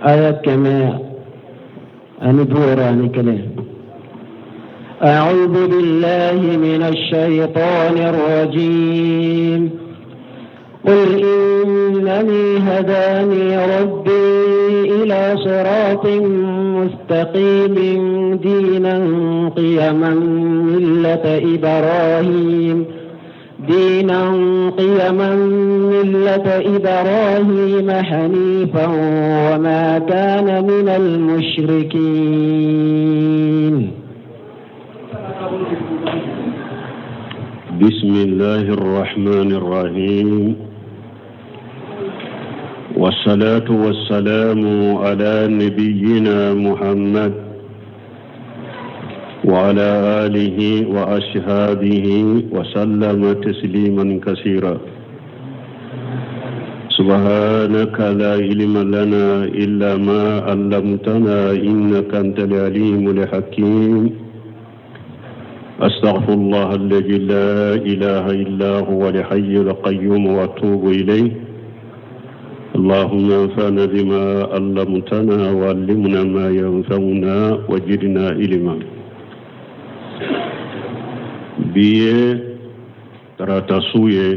Aya 161. أعوذ بالله من الشيطان الرجيم. قل إنني هداني ربي إلى صراط مستقيم دينا قيما ملة إبراهيم دينا قيما ملة إبراهيم حنيفا وما كان من المشركين. بسم الله الرحمن الرحيم، والصلاة والسلام على نبينا محمد وعلى آله وأصحابه وسلم تسليما كثيرا. سبحانك لا علم لنا إلا ما علمتنا إنك أنت العليم الحكيم. أستغفر الله الذي لا إله إلا هو الحي القيوم وأتوب إليه. اللهم انفعنا بما علمتنا وعلمنا ما ينفعنا وزدنا علما. Bi ye tarata su ye,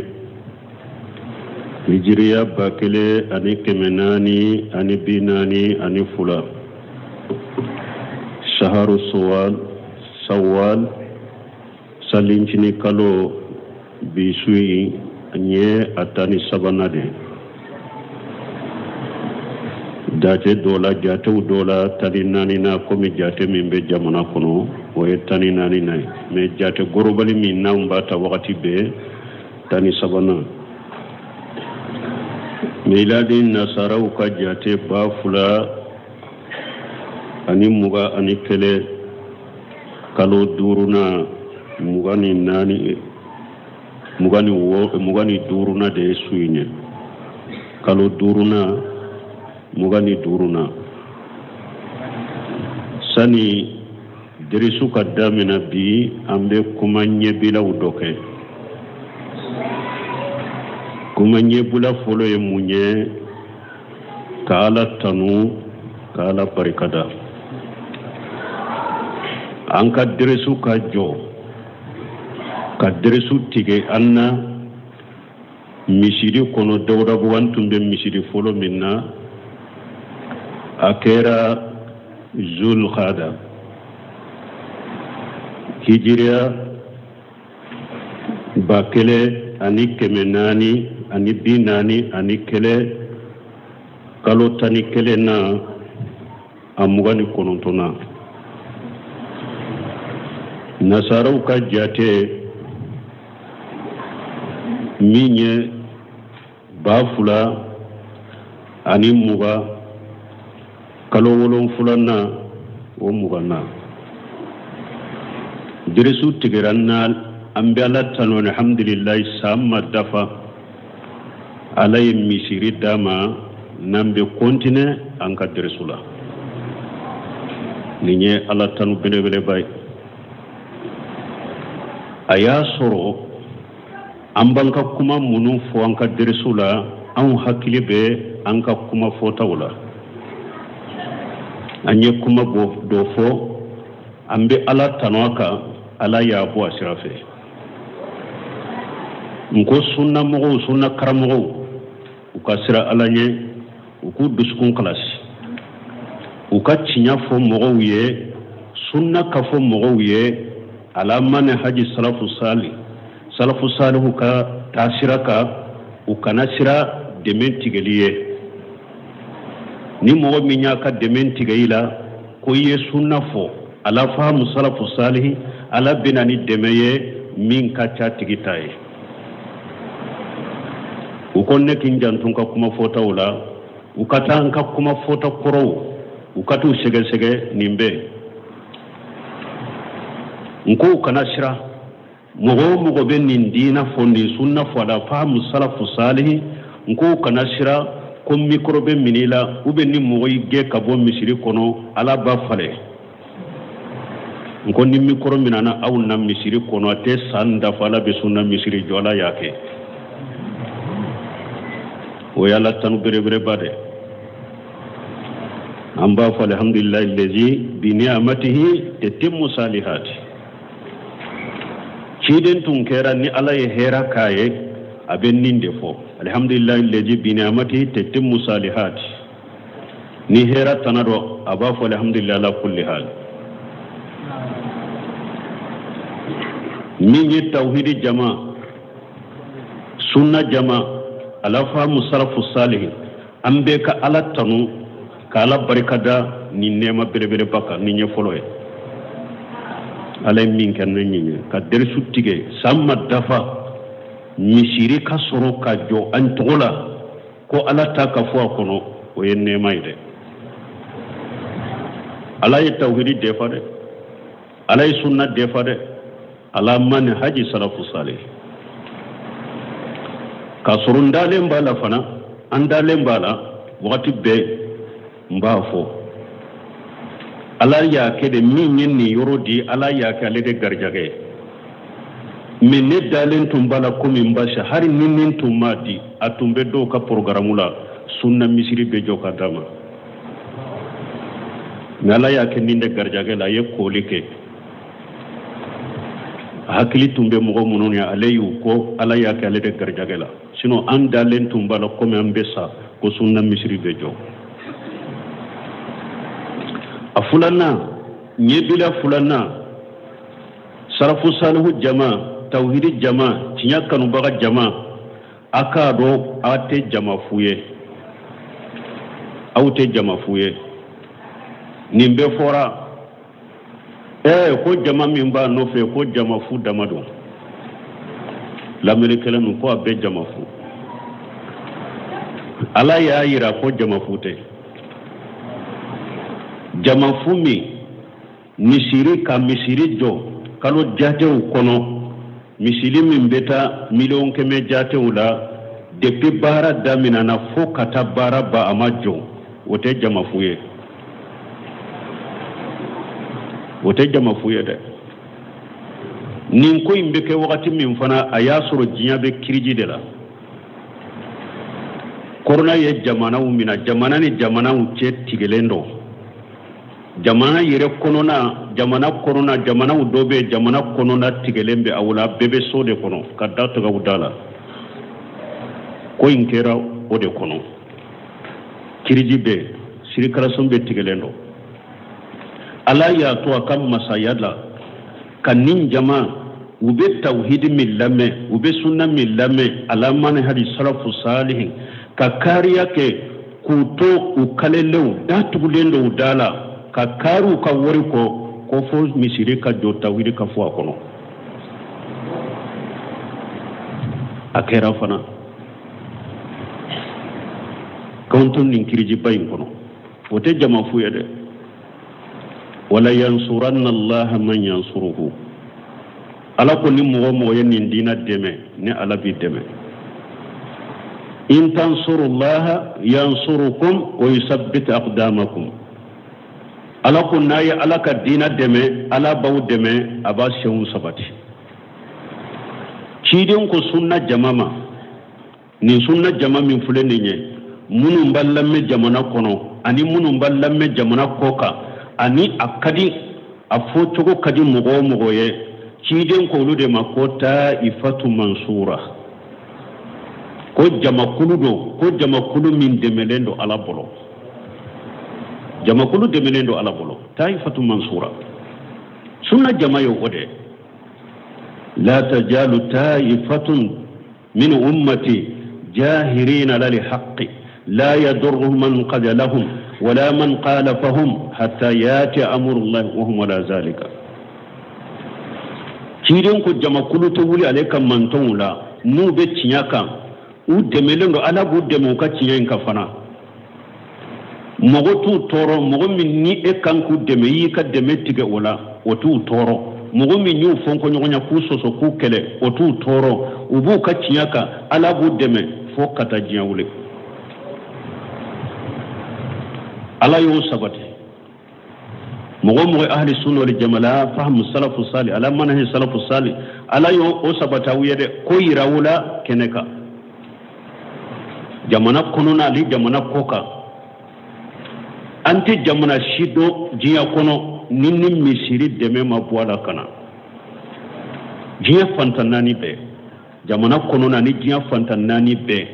hijiriya 1442, saharu sowal sawal, salincini kalo. Bi su in ye a 13nan de. Jate dɔ la, jatew dɔ la, 14nan, komi jate min bɛ jamana kɔnɔ, o ye 14nan ye, mais jate gorobali min n'anw b'a ta wagati bɛɛ, 13nan. Miladi nasaraw ka jate, 2021, kalo duurunan, 24, 26, 25nan de ye su in ye, kalo duurunan, 25nan. Sani derisu ka damina bi, an bɛ kuma ɲɛbilaw dɔ kɛ. Kuma ɲɛbila fɔlɔ ye mun ye? Ka Ala tanu, ka Ala barikada. An ka derisu ka jɔ ka derisu tigɛ an na misiri kɔnɔ Dawudabugu. An tun bɛ misiri fɔlɔ min na, a kɛra Zulkada, hijiriya 1441, kalo 11 na, a 29 na. Nasaraw ka jate min ye 2020, kalo wolonfila o 20 na, derisu tigɛra na. An bɛ Ala tanu, alhamdulilayi, san ma dafa, Ala ye misiri d'a ma n'an bɛ continuer an ka derisu la. Nin ye Ala tanu belebeleba ye. A y'a sɔrɔ an b'an ka kuma minnu fɔ an ka derisu la, anw hakili bɛ an ka kuma fɔtaw la. An ye kuma bɔ dɔ fɔ, an bɛ Ala tanu a kan, Ala y'a bɔ a sira fɛ. N ko sunna mɔgɔw, sunna karamɔgɔw, u ka sira Ala ɲɛ, u k'u dusukun kalasi, u ka tiɲɛ fɔ mɔgɔw ye, sunna ka fɔ mɔgɔw ye, ala manhaji salafu sali, salafu salihu ka taasira kan. U kana sira dɛmɛ tigɛli ye. Ni mɔgɔ min y'a ka dɛmɛ tigɛ i la ko i ye sunna fɔ ala fahamu salafu salihi, Ala bɛna ni dɛmɛ ye min ka ca tigi ta ye. U ko ne k'i janto n ka kuma fɔtaw la, u ka taa n ka kuma fɔta kɔrɔw, u ka t'u sɛgɛsɛgɛ nin bɛɛ. N ko u kana siran. Mɔgɔ o mɔgɔ bɛ nin diina fɔ, nin sunna fɔ ala fahamu salafu salihi, n ko u kana siran ko micro bɛ minɛ i la ou bien ni mɔgɔ y'i gɛn ka bɔ misiri kɔnɔ, Ala b'a falen. N ko ni micro minɛna aw na misiri kɔnɔ, a tɛ san dafa, Ala bɛ sunna misiri jɔ. Ala y'a kɛ, o ye Ala tanu belebeleba de. An b'a fɔ alhamdulilayi lezi bi ni'amatihi tatimmu salihati. Ciden tun kɛra ni Ala ye hɛra k'a ye, a bɛ nin de fɔ, alhamdulilayi lezi bi ni'amatihi tatimmu salihati. Ni hɛra tana dɔ, a b'a fɔ alhamdulilayi ala kulli hal. Min ye tawhidi jama, sunna jama, ala faamu salafu salihi, an bɛɛ ka Ala tanu ka Ala barikada nin nɛɛma belebeleba kan. Nin ye fɔlɔ ye, Ala ye min kɛ ne ɲɛ ye ka derisu tigɛ san ma dafa, misiri ka sɔrɔ ka jɔ an tɔgɔ la ko Ala ta ka fɔ a kɔnɔ, o ye nɛɛma ye dɛ. Ala ye tawhidi defa dɛ, Ala ye sunna defa dɛ, ala manhaji salafu salih. K'a sɔrɔ n dalen b'a la fana, an dalen b'a la wagati bɛɛ, n b'a fɔ Ala y'a kɛ de, min ye nin yɔrɔ di, Ala y'a kɛ ale de garijɛgɛ ye. Mais ne dalen tun b'a la komi n basi, hali ni nin tun m'a di, a tun bɛ dɔw ka porogaramu la, sunna misiri bɛ jɔ ka d'a ma. Mais Ala y'a kɛ nin de garijɛgɛ la, a ye kooli kɛ. Hakili tun bɛ mɔgɔ minnu ye, ale y'u kɔ, Ala y'a kɛ ale de garijɛgɛ la. Sinon an dalen tun b'a la komi an bɛ sa ko sunna misiri bɛ jɔ. A filanan, ɲɛbila filanan, salafu salihu jama, tawhidi jama, tiɲɛ kanubaga jama, a k'a dɔn aw tɛ jama fu ye, aw tɛ jama fu ye. Nin bɛɛ fɔra ko jama min b'a nɔfɛ ko jama fu dama don. Lamɛnnikɛla ninnu ko a bɛɛ jama fu. Ala y'a yira ko jama fu tɛ. Jama fu min misiri ka misiri jɔ kalo jatew kɔnɔ, misiri min bɛ taa 100 miliyɔn jatew la, depuis baara daminɛna fo ka taa baara ban a ma jɔ, o tɛ jama fu ye, o tɛ jama fu ye dɛ. Nin ko in bɛ kɛ wagati min fana, a y'a sɔrɔ diɲɛ bɛ kiriji de la. Korona ye jamanaw minɛ, jamana ni jamanaw cɛ tigɛlen don. Jamana yɛrɛ kɔnɔna, jamana kɔnɔna, jamanaw dɔ bɛ jamana kɔnɔna tigɛlen bɛ aw la, bɛɛ bɛ so de kɔnɔ ka da tugu aw da la. Ko in kɛra o de kɔnɔ. Kiriji bɛ, circulation bɛ tigɛlen don. Ala y'a to a ka masaya la ka nin jama, u bɛ tawhidi min lamɛn, u bɛ sunna min lamɛn, ala manhaji salafu salihin, ka kariya kɛ k'u to u kalelenw datugulen don u da la, ka kari u ka wari kɔ ko fo misiri ka jɔ, tawhidi ka fɔ a kɔnɔ. A kɛra fana k'an to nin kirijiba in kɔnɔ. O tɛ jama fu ye dɛ. Wala yansuranna allaha man yansuruhu. Ala ko ni mɔgɔ mɔgɔ ye nin diina dɛmɛ, ni Ala b'i dɛmɛ. In tansurullaha yansurukum wa yusabbit aqdamakum. Ala ko n'a ye Ala ka diina dɛmɛ, Ala b'aw dɛmɛ, a b'a senw sabati. Ciden ko sunna jama ma, nin sunna jama min filɛ nin ye, minnu b'a lamɛn jamana kɔnɔ ani minnu b'a lamɛn jamana kɔ kan, ani a ka di, a fɔcogo ka di mɔgɔ o mɔgɔ ye, ciden ko olu de ma ko taifatu mansura, ko jamakulu don, ko jamakulu min dɛmɛlen don Ala bolo, jamakulu dɛmɛlen don Ala bolo, taifatu mansura. Sunna jama ye o de ye. La tajalu taifatun min ummati jahirina ala lhaqqi la yadurruhum man qadalahum wala man khalafahum hatta yati amrullahi wa hum ala zalika. Ciden ko jamakulu tɛ wuli ale ka mantɔnw la n'u bɛ tiɲɛ kan, u dɛmɛlen don, Ala b'u dɛmɛ u ka tiɲɛ in kan fana. Mɔgɔ t'u tɔɔrɔ. Mɔgɔ min ni e kan k'u dɛmɛ, i y'i ka dɛmɛ tigɛ o la, o t'u tɔɔrɔ. Mɔgɔ min y'u fɔnkɔɲɔgɔnya, k'u sɔsɔ, k'u kɛlɛ, o t'u tɔɔrɔ. U b'u ka tiɲɛ kan, Ala b'u dɛmɛ fo ka taa diɲɛ wuli. Ala y'o sabati. Mɔgɔ mɔgɔ ahli sunna wal jamaa, ala fahamu salafu sali, ala manhaji salafu sali, Ala y'o o sabati aw ye dɛ, ko yira aw la kɛnɛ kan, jamana kɔnɔna ani jamana kɔ kan. An tɛ jamana si dɔn diɲɛ kɔnɔ ni ni misiri dɛmɛ ma bɔ a la ka na. Diɲɛ fan 4 bɛɛ, jamana kɔnɔna ni diɲɛ fan 4 bɛɛ,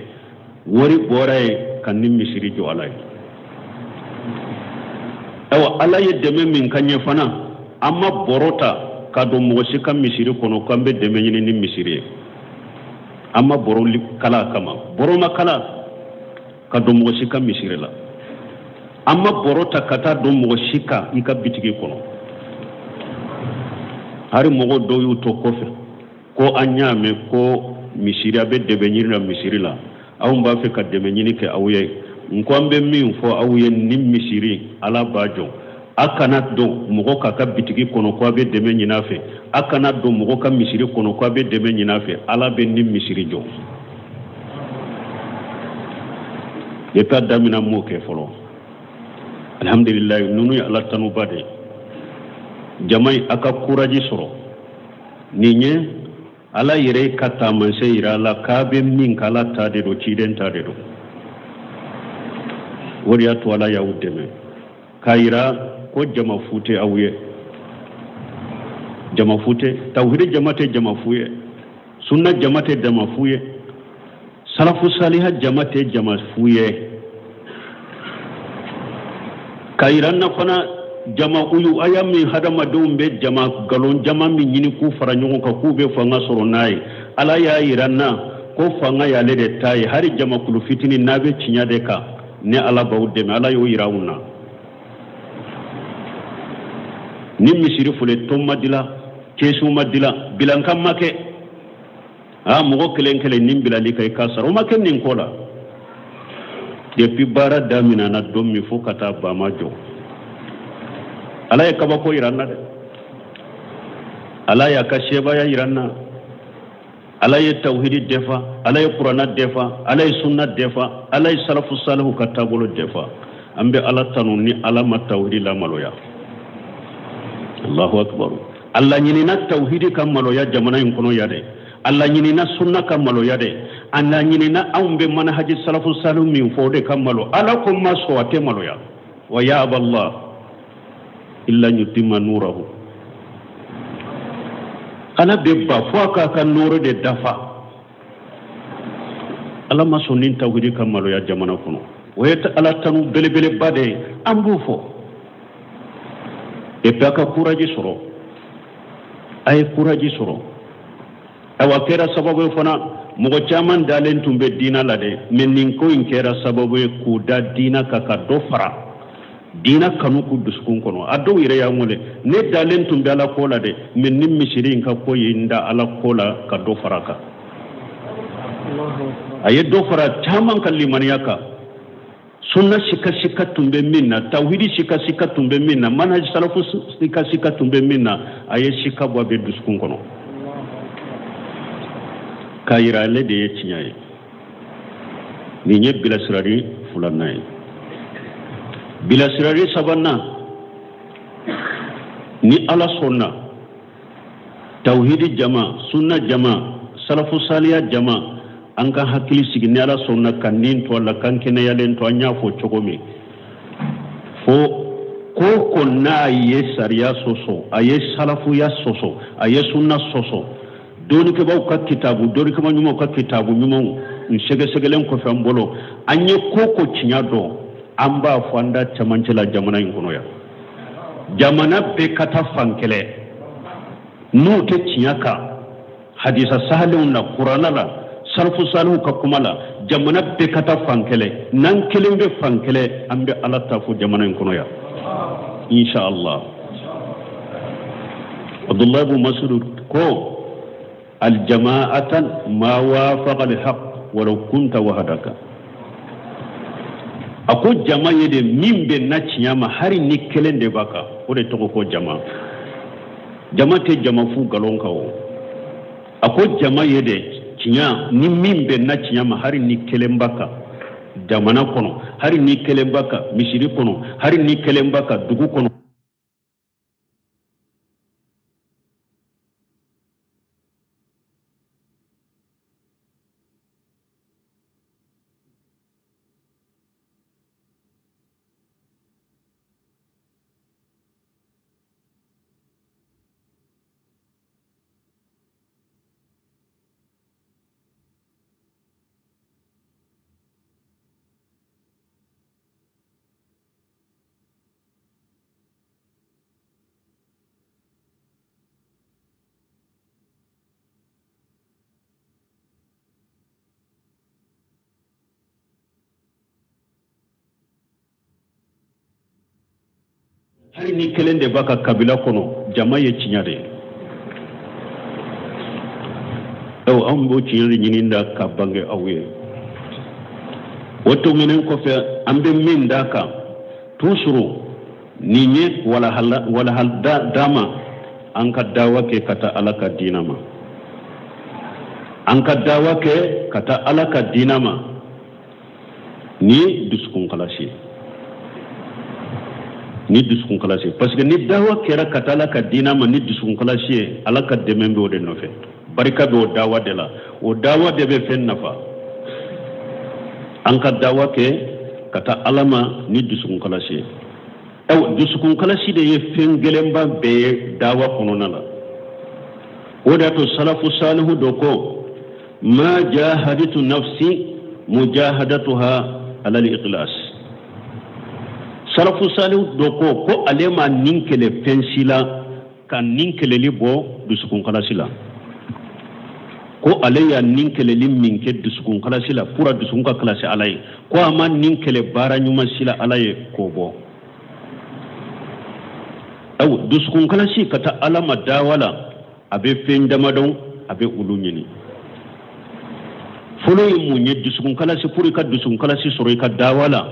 wari bɔra yen ka ni misiri jɔ ala ye. Ayiwa, ala ye dɛmɛ min k'an ye fana, an ma bɔrɔ ta ka don mɔgɔ si ka misiri kɔnɔ k'an bɛ dɛmɛ ɲini ni misiri ye. An ma bɔrɔ kala a kama, bɔrɔ ma kala ka don mɔgɔ si ka misiri la. An ma bɔrɔ ta ka taa don mɔgɔ si ka i ka bitigi kɔnɔ. Hari mɔgɔ dɔw y'u to kɔfɛ ko an y'a mɛn ko misiri a bɛ dɛmɛ ɲini la misiri la, anw b'a fɛ ka dɛmɛ ɲini kɛ aw ye. N ko an bɛ min fɔ aw ye, ni misiri ala b'a jɔ, a kana don mɔgɔ k'a ka bitigi kɔnɔ ko a bɛ dɛmɛ ɲini a fɛ, a kana don mɔgɔ ka misiri kɔnɔ ko a bɛ dɛmɛ ɲini a fɛ. Ala bɛ ni misiri jɔ. Depuis a daminɛ m'o kɛ fɔlɔ. Alhamdulilayi, ninnu ye ala tanuba de ye. Jama in, a ka kuraji sɔrɔ. Nin ye ala yɛrɛ ka taamasiyɛn yira a la k'a bɛ min kɛ, ala ta de don, ciden ta de don. O de y'a to ala y'aw dɛmɛ k'a yira ko jama fu tɛ aw ye, jama fu tɛ. Tawhidi jama tɛ jama fu ye, sunna jama tɛ jama fu ye, salafu saliha jama tɛ jama fu ye. K'a yira an na fana, jama uyu aya min hadamadenw bɛ jama nkalon jama min ɲini k'u fara ɲɔgɔn kan k'u bɛ fanga sɔrɔ n'a ye, ala y'a yira an na ko fanga y'ale de ta ye. Hali jamakulu fitinin n'a bɛ tiɲɛ de kan, ni ala b'aw dɛmɛ. Ala y'o yira anw na. Ni misiri fɔlɔ tɔn ma dila, kɛsiw ma dila, bilankan ma kɛ, aa mɔgɔ kelen kelen nin bilali ka i ka sara, o ma kɛ nin ko la. Depuis baara daminɛna don min fo ka taa ban ma jɔ. Ala ye kabako yira an na dɛ, ala y'a ka sebaaya yira an na. Ala ye tawhidi defa, ala ye kuranna defa, ala ye sunna defa, ala ye salafu salihu ka taabolo defa. An bɛ ala tanu ni ala ma tawhidi lamaloya. Allahu akbar. A laɲinina tawhidi ka maloya jamana in kɔnɔ ya dɛ, a laɲinina sunna ka maloya dɛ, a laɲinina anw bɛ manahaji salafu salihu min fɔ, o de ka malo. Ala ko ma sɔn, a tɛ maloya. Wa yaba Allah illa yutimma nurahu. Ala bɛ ba fo a k'a ka nɔɔrɔ de dafa. Ala ma sɔn ni tawhidi ka maloya jamana kɔnɔ. O ye ala tanu belebeleba de ye, an b'o fɔ. Et puis a ka courage sɔrɔ, a ye courage sɔrɔ. Ayiwa, kɛra sababu ye fana, mɔgɔ caman dalen tun bɛ diina la dɛ, mais nin ko in kɛra sababu ye k'u da diina kan, ka dɔ fara diina kanu k'u dusukun kɔnɔ. A dɔw yɛrɛ y'an wele: ne dalen tun bɛ ala ko la dɛ, mais ni misiri in ka ko ye n da ala ko la ka dɔ fara a kan. A ye dɔ fara caman ka limaniya kan. Sunna sika sika tun bɛ min na, tawhidi sika sika tun bɛ min na, manhaj salafu sika sika tun bɛ min na, a ye sika bɔ a bɛ dusukun kɔnɔ k'a yira ale de ye tiɲɛ ye. Nin ye bilasirali filanan ye. Bilasirali sabanan, ni ala sɔnna, tawhidi jama, sunna jama, salafu saliya jama, an ka hakili sigi. Ni ala sɔnna ka nin to a la, k'an kɛnɛyalen to, an y'a fɔ cogo min, fo ko ko n'a ye sariya sɔsɔ, a ye salafuya sɔsɔ, a ye sunna sɔsɔ, dɔnnikɛbaaw ka kitabu, dɔnnikɛbaa ɲumanw ka kitabu ɲumanw n sɛgɛsɛgɛlen kɔfɛ an bolo, an ye ko ko tiɲɛ dɔn, an b'a fɔ an da camancɛ la jamana in kɔnɔ yan. Jamana bɛɛ ka taa fan kɛlɛ n'u tɛ tiɲɛ kan, hadisa sahalenw na, kuranna la, salafu salihu ka kuma la, jamana bɛɛ ka taa fan kɛlɛ. N'an kelen bɛ fan kɛlɛ, an bɛ ala ta fo jamana in kɔnɔ yan, inshallah. Abdullahi ibn Mas'ud ko: aljama'atan ma wafaqa alhaq walau kunta wahdaka. A ko jama ye de min bɛ na tiɲɛ ma, hari ni kelen de b'a kan, o de tɔgɔ ko jama. Jama tɛ jama fu nkalon kan o. A ko jama ye de tiɲɛ ni min bɛ na tiɲɛ ma, hari ni kelen b'a kan jamana kɔnɔ, hari ni kelen b'a kan misiri kɔnɔ, hari ni kelen b'a kan dugu kɔnɔ. Hali ni kelen de b'a ka kabila kɔnɔ, jama ye tiɲɛ de ye. Aw, anw b'o tiɲɛ de ɲini da ka bange aw ye. O tɛmɛnen kɔfɛ, an bɛ min d'a kan toujours, nin ye walahala walahal d'a ma, an ka dawa kɛ ka taa Ala ka diina ma, an ka dawa kɛ ka taa Ala ka diina ma ni dusukun kalasi ye, ni dusukun kalasi, parce que ni dawa kɛra ka taa Ala ka diina ma ni dusukun kalasi ye, Ala ka dɛmɛ bɛ o de nɔfɛ, barika bɛ o dawa de la, o dawa de bɛ fɛn nafa. An ka dawa kɛ ka taa Ala ma ni dusukun kalasi ye. Ayiwa, dusukun kalasi de ye fɛn gɛlɛnba bɛɛ ye dawa kɔnɔna la. O de y'a to salafu salihu dɔ ko: ma jahadtu nafsi mujahadatuha ala al-ikhlas. Salafu salihu dɔ ko ko ale ma nin kɛlɛ fɛn si la ka nin kɛlɛli bɔ dusukun kalasi la, ko ale y'a nin kɛlɛli min kɛ dusukun kalasi la pour dusukun ka kalasi Ala ye, ko a ma nin kɛlɛ baara ɲuman si la Ala ye k'o bɔ. Ayiwa, dusukun kalasi ka taa Ala ma dawa la, a bɛ fɛn damadɔ, a bɛ olu ɲini. Fɔlɔ ye mun ye? Dusukun kalasi, pour i ka dusukun kalasi sɔrɔ i ka dawa la,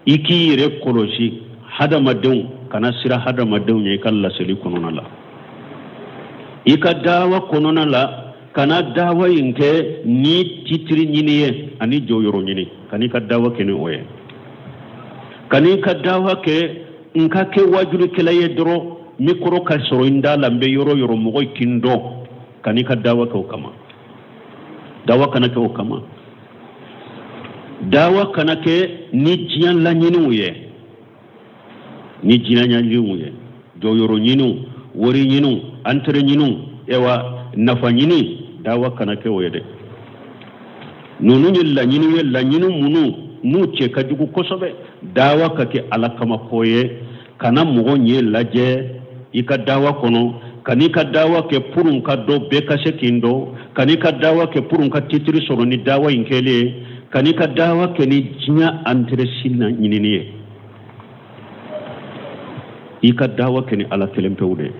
i k'i yɛrɛ kɔlɔsi hadamadenw kana siran hadamadenw ɲɛ i ka laseli kɔnɔna la, i ka dawa kɔnɔna la. Kana dawa in kɛ ni titiri ɲini ye ani jɔyɔrɔ ɲini. Kan'i ka dawa kɛ ni o ye. Kan'i ka dawa kɛ n ka kɛ wajulikɛla ye dɔrɔn, mikoro ka sɔrɔ n da la, n bɛ yɔrɔ yɔrɔ mɔgɔ k'i n dɔn. Kan'i ka dawa kɛ o kama. Dawa kana kɛ o kama. Dawa kana kɛ ni diɲɛ laɲiniw ye, ni diɲɛ laɲiniw ye, jɔyɔrɔ ɲiniw, wari ɲiniw, intérêt ɲiniw, ewa nafa ɲini. Dawa kana kɛ o ye dɛ. Ninnu ye laɲini ye, laɲini minnu n'u cɛ ka jugu kosɛbɛ. Dawa ka kɛ Ala kama ko ye. Kana mɔgɔ ɲɛ lajɛ i ka dawa kɔnɔ. Kan'i ka dawa kɛ pour n ka dɔn, bɛɛ ka se k'i dɔn. Kan'i ka dawa kɛ pour n ka titiri sɔrɔ ni dawa in kɛlen ye. Kan'i ka dawa kɛ ni diɲɛ intérêt si na ɲinini ye. I ka dawa kɛ ni Ala kelen pewu de ye.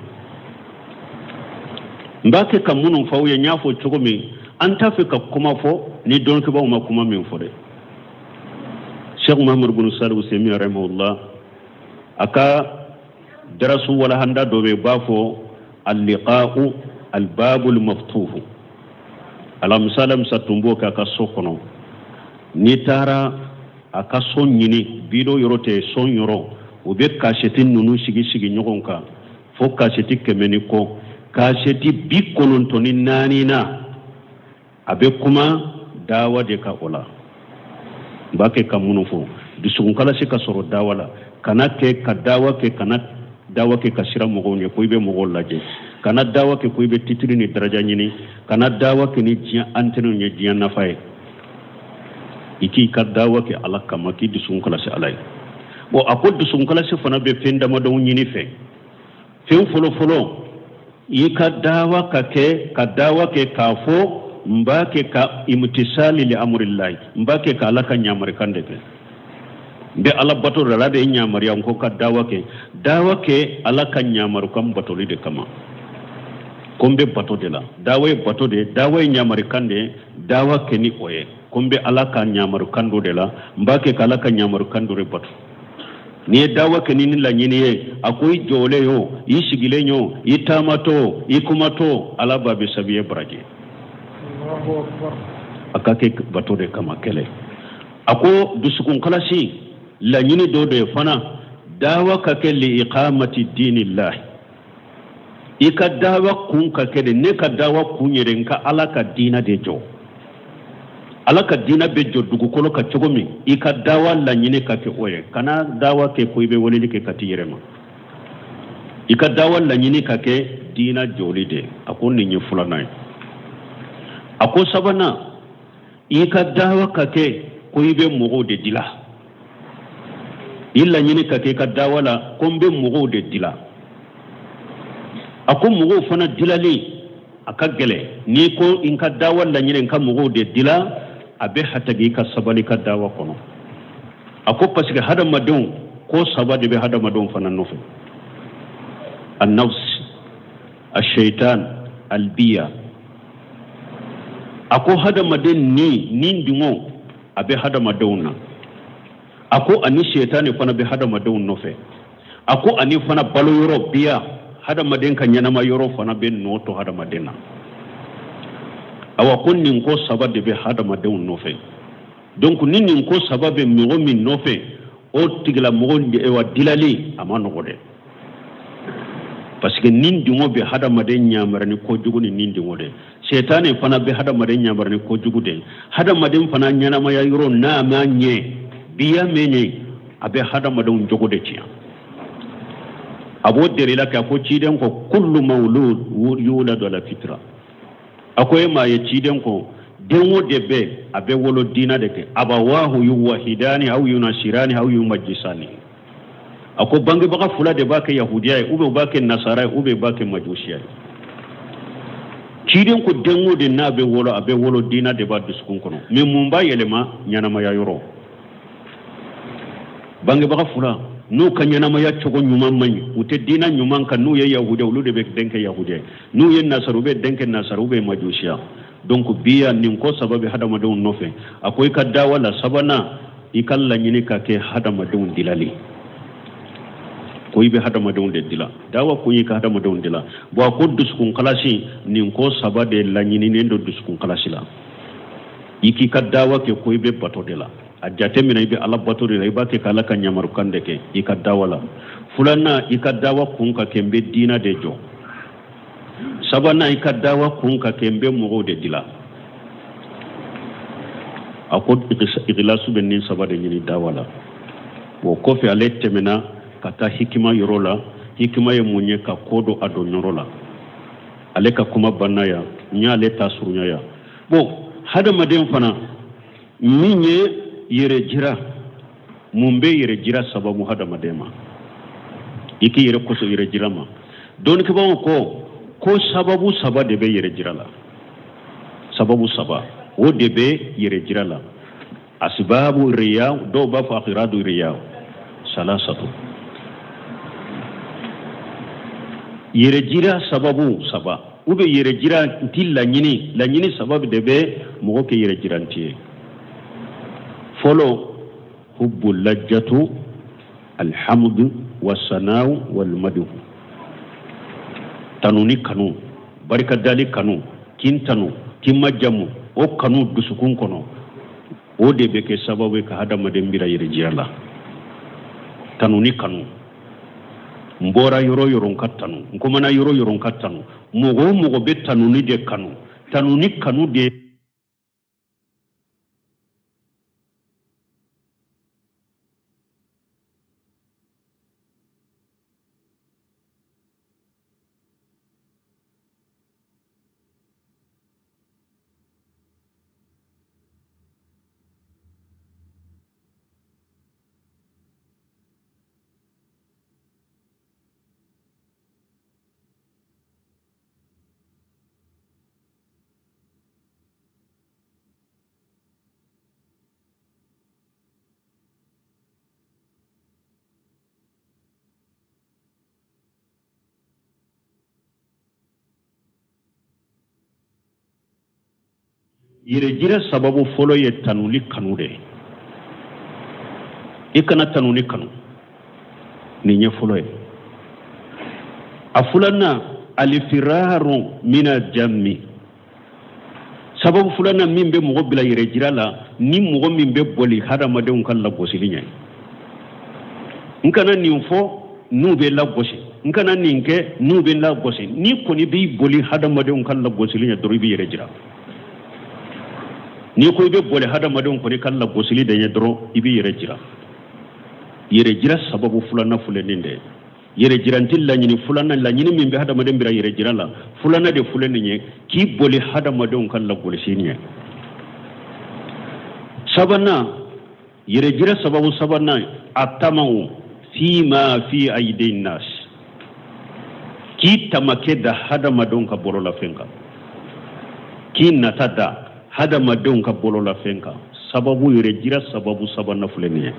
N b'a kɛ ka minnu fɔ aw ye, n y'a fɔ cogo min, an t'a fɛ ka kuma fɔ ni dɔnnikɛbaaw ma kuma min fɔ dɛ. Cheikh Muhammad bin Salih Usaimin rahimahullah, a ka darasu walahanda dɔ bɛ yen, b'a fɔ al-liqa'u al-babul maftuhu. Alamisa alamisa tun b'o kɛ a ka so kɔnɔ. N'i taara a ka so ɲini, biro yɔrɔ tɛ, so yɔrɔ, o bɛ kasɛti ninnu sigi sigi ɲɔgɔn kan fo kasɛti 100 ni kɔ. Kasɛti 94 na, a bɛ kuma dawa de kan. O la, n b'a kɛ ka minnu fɔ, dusukun kalasi ka sɔrɔ dawa la. Kana kɛ ka dawa kɛ, kana dawa kɛ ka siran mɔgɔw ɲɛ ko i bɛ mɔgɔw lajɛ. Kana dawa kɛ ko i bɛ titiri ni daraja ɲini. Kana dawa kɛ ni diɲɛ intérêt ye, diɲɛ nafa ye. I k'i ka dawa kɛ Ala kama, k'i dusukun kalasi Ala ye. Bon, a ko dusukun kalasi fana bɛ fɛn damadɔ ɲini fɛ. Fɛn fɔlɔfɔlɔ, i ka dawa ka kɛ ka dawa kɛ k'a fɔ n b'a kɛ ka imtisali li amrillahi, n b'a kɛ ka Ala ka ɲamarikan de kɛ, n bɛ Ala bato de la, Ala de ye ɲamariya n ko ka dawa kɛ. Dawa kɛ Ala ka ɲamarukan batoli de kama, ko n bɛ bato de la. Dawa ye bato de ye, dawa ye ɲamarikan de ye. Dawa kɛ ni o ye ko n bɛ Ala ka ɲamarukan dɔ de la, n b'a kɛ ka Ala ka ɲamarukan dɔ de bato. N'i ye dawa kɛ ni ni laɲini ye, a ko i jɔlen o, i sigilen o, i taamatɔ o, i kumatɔ, Ala b'a bɛ sabi ye baraji. A ka kɛ bato de kama kɛlɛ. A ko dusukun kalasi laɲini dɔ de ye fana, dawa ka kɛ li iqamati dinillahi. I ka dawa kun ka kɛ de, ne ka dawa kun yɛrɛ, n ka Ala ka diina de jɔ. Ala ka diina bɛ jɔ dugukolo kan cogo min, i ka dawa laɲini ka kɛ o ye. Kana dawa kɛ ko i bɛ weleli kɛ ka t'i yɛrɛ ma. I ka dawa laɲini ka kɛ diina jɔli de. A ko nin ye filanan ye. A ko sabanan, i ka dawa ka kɛ ko i bɛ mɔgɔw de dila. I laɲini ka kɛ i ka dawa la ko n bɛ mɔgɔw de dila. A ko mɔgɔw fana dilali a ka gɛlɛn. N'i ko n ka dawa laɲini n ka mɔgɔw de dila, a bɛ hatagi i ka sabali ka dawa kɔnɔ. A ko parce que hadamadenw Ko saba de bɛ hadamadenw fana nɔfɛ: annafs, ashaitan, albiya. A ko hadamaden ni ni dungɔ a bɛ hadamadenw na. A ko ani shetani fana bɛ hadamadenw nɔfɛ. A ko ani fana balo yɔrɔ biya, hadamaden ka ɲɛnama yɔrɔ fana bɛ nɔ to hadamaden na. Awa, ko nin ko saba de bɛ hadamadenw nɔfɛ. Donc ni nin ko saba bɛ mɔgɔ min nɔfɛ, o tigilamɔgɔ wa dilali a ma nɔgɔ dɛ, parce que ni dungɔ bɛ hadamaden ɲamara ni kojugu ni ni dungɔ de. Shetani fana bɛ hadamaden ɲamara ni kojugu de. Hadamaden fana ɲɛnamaya yɔrɔ n'a ma ɲɛ, biya min ye, a bɛ hadamadenw jogo de tiɲɛ. A b'o delila kɛ. A ko ciden ko kullu mawlud yuladu ala fitra. A ko e m'a ye, ciden ko den o de bɛ a bɛ wolo diina de kɛ, abawahu yuwahidani aw yunasirani aw yumajisani. A ko bangebaga fila de b'a kɛ yahudiya ye, ou bien u b'a kɛ nasara ye, ou bien u b'a kɛ majusiya ye. Ciden ko den o de n'a bɛ wolo, a bɛ wolo diina de b'a dusukun kɔnɔ. Mais mun b'a yɛlɛma? Ɲɛnamaya yɔrɔ. Bangebaga fila n'u ka ɲɛnamaya cogo ɲuman man ɲi, u tɛ diina ɲuman kan, n'u ye yahudiya, olu de bɛ den kɛ yahudiya ye. N'u ye nasara, u bɛ den kɛ nasara, u bɛ majusiya. Donc biya, nin ko saba bɛ hadamadenw nɔfɛ. A ko i ka dawa la sabanan, i ka laɲini ka kɛ hadamadenw dilali ko i bɛ hadamadenw de dila. Dawa kun y'i ka hadamadenw dila. Bon, a ko dusukun kalasi, nin ko saba de laɲininen don dusukun kalasi la. I k'i ka dawa kɛ ko i bɛ bato de la, a jate minɛ i bɛ ala bato de la, i b'a kɛ k'ala ka ɲamarukan de kɛ i ka dawa la. Filanan, i ka dawa kun ka kɛ n bɛ diina de jɔ. Sabanan, i ka dawa kun ka kɛ n bɛ mɔgɔw de dila. A ko ikilasu bɛ nin saba de ɲini dawa la. O kɔfɛ, ale tɛmɛna ka taa hikima yɔrɔ la. Hikima ye mun ye? Ka ko don a don yɔrɔ la. Ale ka kuma banna yan, n y'ale ta surunya yan. Bon, hadamaden fana min ye yɛrɛ jira, mun bɛ yɛrɛ jira sababu hadamaden ma? I k'i yɛrɛ kɔsɔ yɛrɛ jira ma. Dɔnnikɛbaaw ko sababu saba de bɛ yɛrɛ jira la. Sababu saba o de bɛ yɛrɛ jira la. Asibabu riya, dɔw b'a fɔ akiradu riya salasatu. Yɛrɛ jira sababu saba, u bɛ yɛrɛ jira nti laɲini, laɲini saba de bɛ mɔgɔ kɛ yɛrɛ jiranti ye. Fɔlɔ, hubbu lajjatu alhamdu wasanaw walmadu, tanuni kanu, barikadali kanu, kin tanu, kin majamu, o kanu dusukun kɔnɔ, o de bɛ kɛ sababu ye ka hadamaden bila yɛrɛ jira la. Tanuni kanu, n bɔra yɔrɔ yɔrɔ n ka tanu, n kumana yɔrɔ yɔrɔ n ka tanu. Mɔgɔ o mɔgɔ bɛ tanuni de kanu, tanuni kanu de. Yɛrɛjira sababu fɔlɔ ye tanuli kanu de ye. I kana tanuli kanu, nin ye fɔlɔ ye. A filanan, alifiraru mina jammi. Sababu filanan min bɛ mɔgɔ bila yɛrɛjira la, ni mɔgɔ min bɛ boli hadamadenw ka lagosili ɲɛ. N kana nin fɔ n'u bɛ lagosi, n kana nin kɛ n'u bɛ lagosi. N'i kɔni b'i boli hadamadenw ka lagosili ɲɛ dɔrɔn, i b'i yɛrɛ jira. N'i ko i bɛ boli hadamadenw kɔni ka lagosili de ɲɛ dɔrɔn, i b'i yɛrɛ jira. Yɛrɛ jira sababu filanan filɛ nin de ye. Yɛrɛ jiranti laɲini filanan, laɲini min bɛ hadamaden bila yɛrɛ jira la, filanan de filɛ nin ye, k'i boli hadamadenw ka lagosi ɲɛ. Sabanan, yɛrɛ jira sababu sabanan, a tamaw fima fi aidi nas, k'i tamakɛ da hadamadenw ka bololafɛn kan, k'i nata da hadamadenw ka bololafɛn kan. Sababu yɛrɛ jira sababu sabanan filɛ nin ye.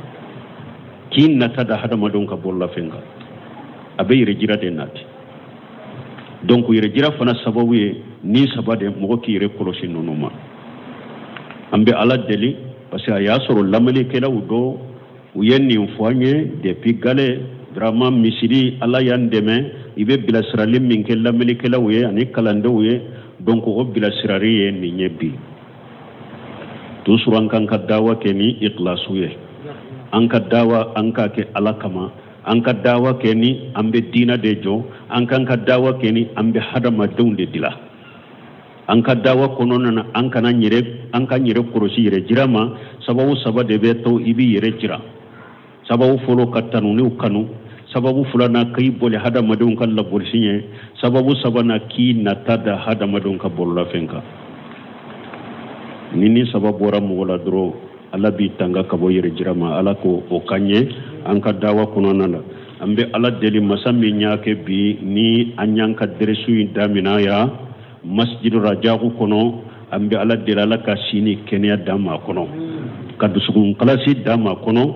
K'i nata da hadamadenw ka bololafɛn kan, a bɛ yɛrɛ jira de nati. Donc yɛrɛ jira fana sababu ye ni saba de, mɔgɔ k'i yɛrɛ kɔlɔsi ninnu ma. An bɛ Ala deli, parce que a y'a sɔrɔ lamɛnnikɛlaw dɔ u ye nin fɔ an ye depuis gale. Vraiment, misiri, Ala y'an dɛmɛ, i bɛ bilasirali min kɛ lamɛnnikɛlaw ye ani kalandenw ye, donc o bilasirali ye nin ye bi. Toujours an kan ka dawa kɛ ni ikhlasu ye, an ka dawa an k'a kɛ Ala kama, an ka dawa kɛ ni an bɛ diina de jɔ, an kan ka dawa kɛ ni an bɛ hadamadenw de dila. An ka dawa kɔnɔna na, an kana yɛrɛ, an ka yɛrɛ kɔlɔsi yɛrɛ jira ma. Sababu saba de bɛ to i b'i yɛrɛ jira. Sababu fɔlɔ, ka tanuniw kanu. Sababu filanan, k'i boli hadamadenw ka lagosi ɲɛ. Sababu sabanan, k'i nata da hadamadenw ka bololafɛn kan. Ni ni saba bɔra mɔgɔ la dɔrɔn, Ala b'i tanga ka bɔ yɛrɛ jira ma. Ala ko o ka ɲɛ an ka dawa kɔnɔna na. An bɛ Ala deli, masa min y'a kɛ bi ni an y'an ka dɛrɛsu in damina yan Masjidu Rajaku kɔnɔ, an bɛ Ala deli, Ala ka si ni kɛnɛya d'an ma kɔnɔ, ka dusukun kalasi d'an ma kɔnɔ,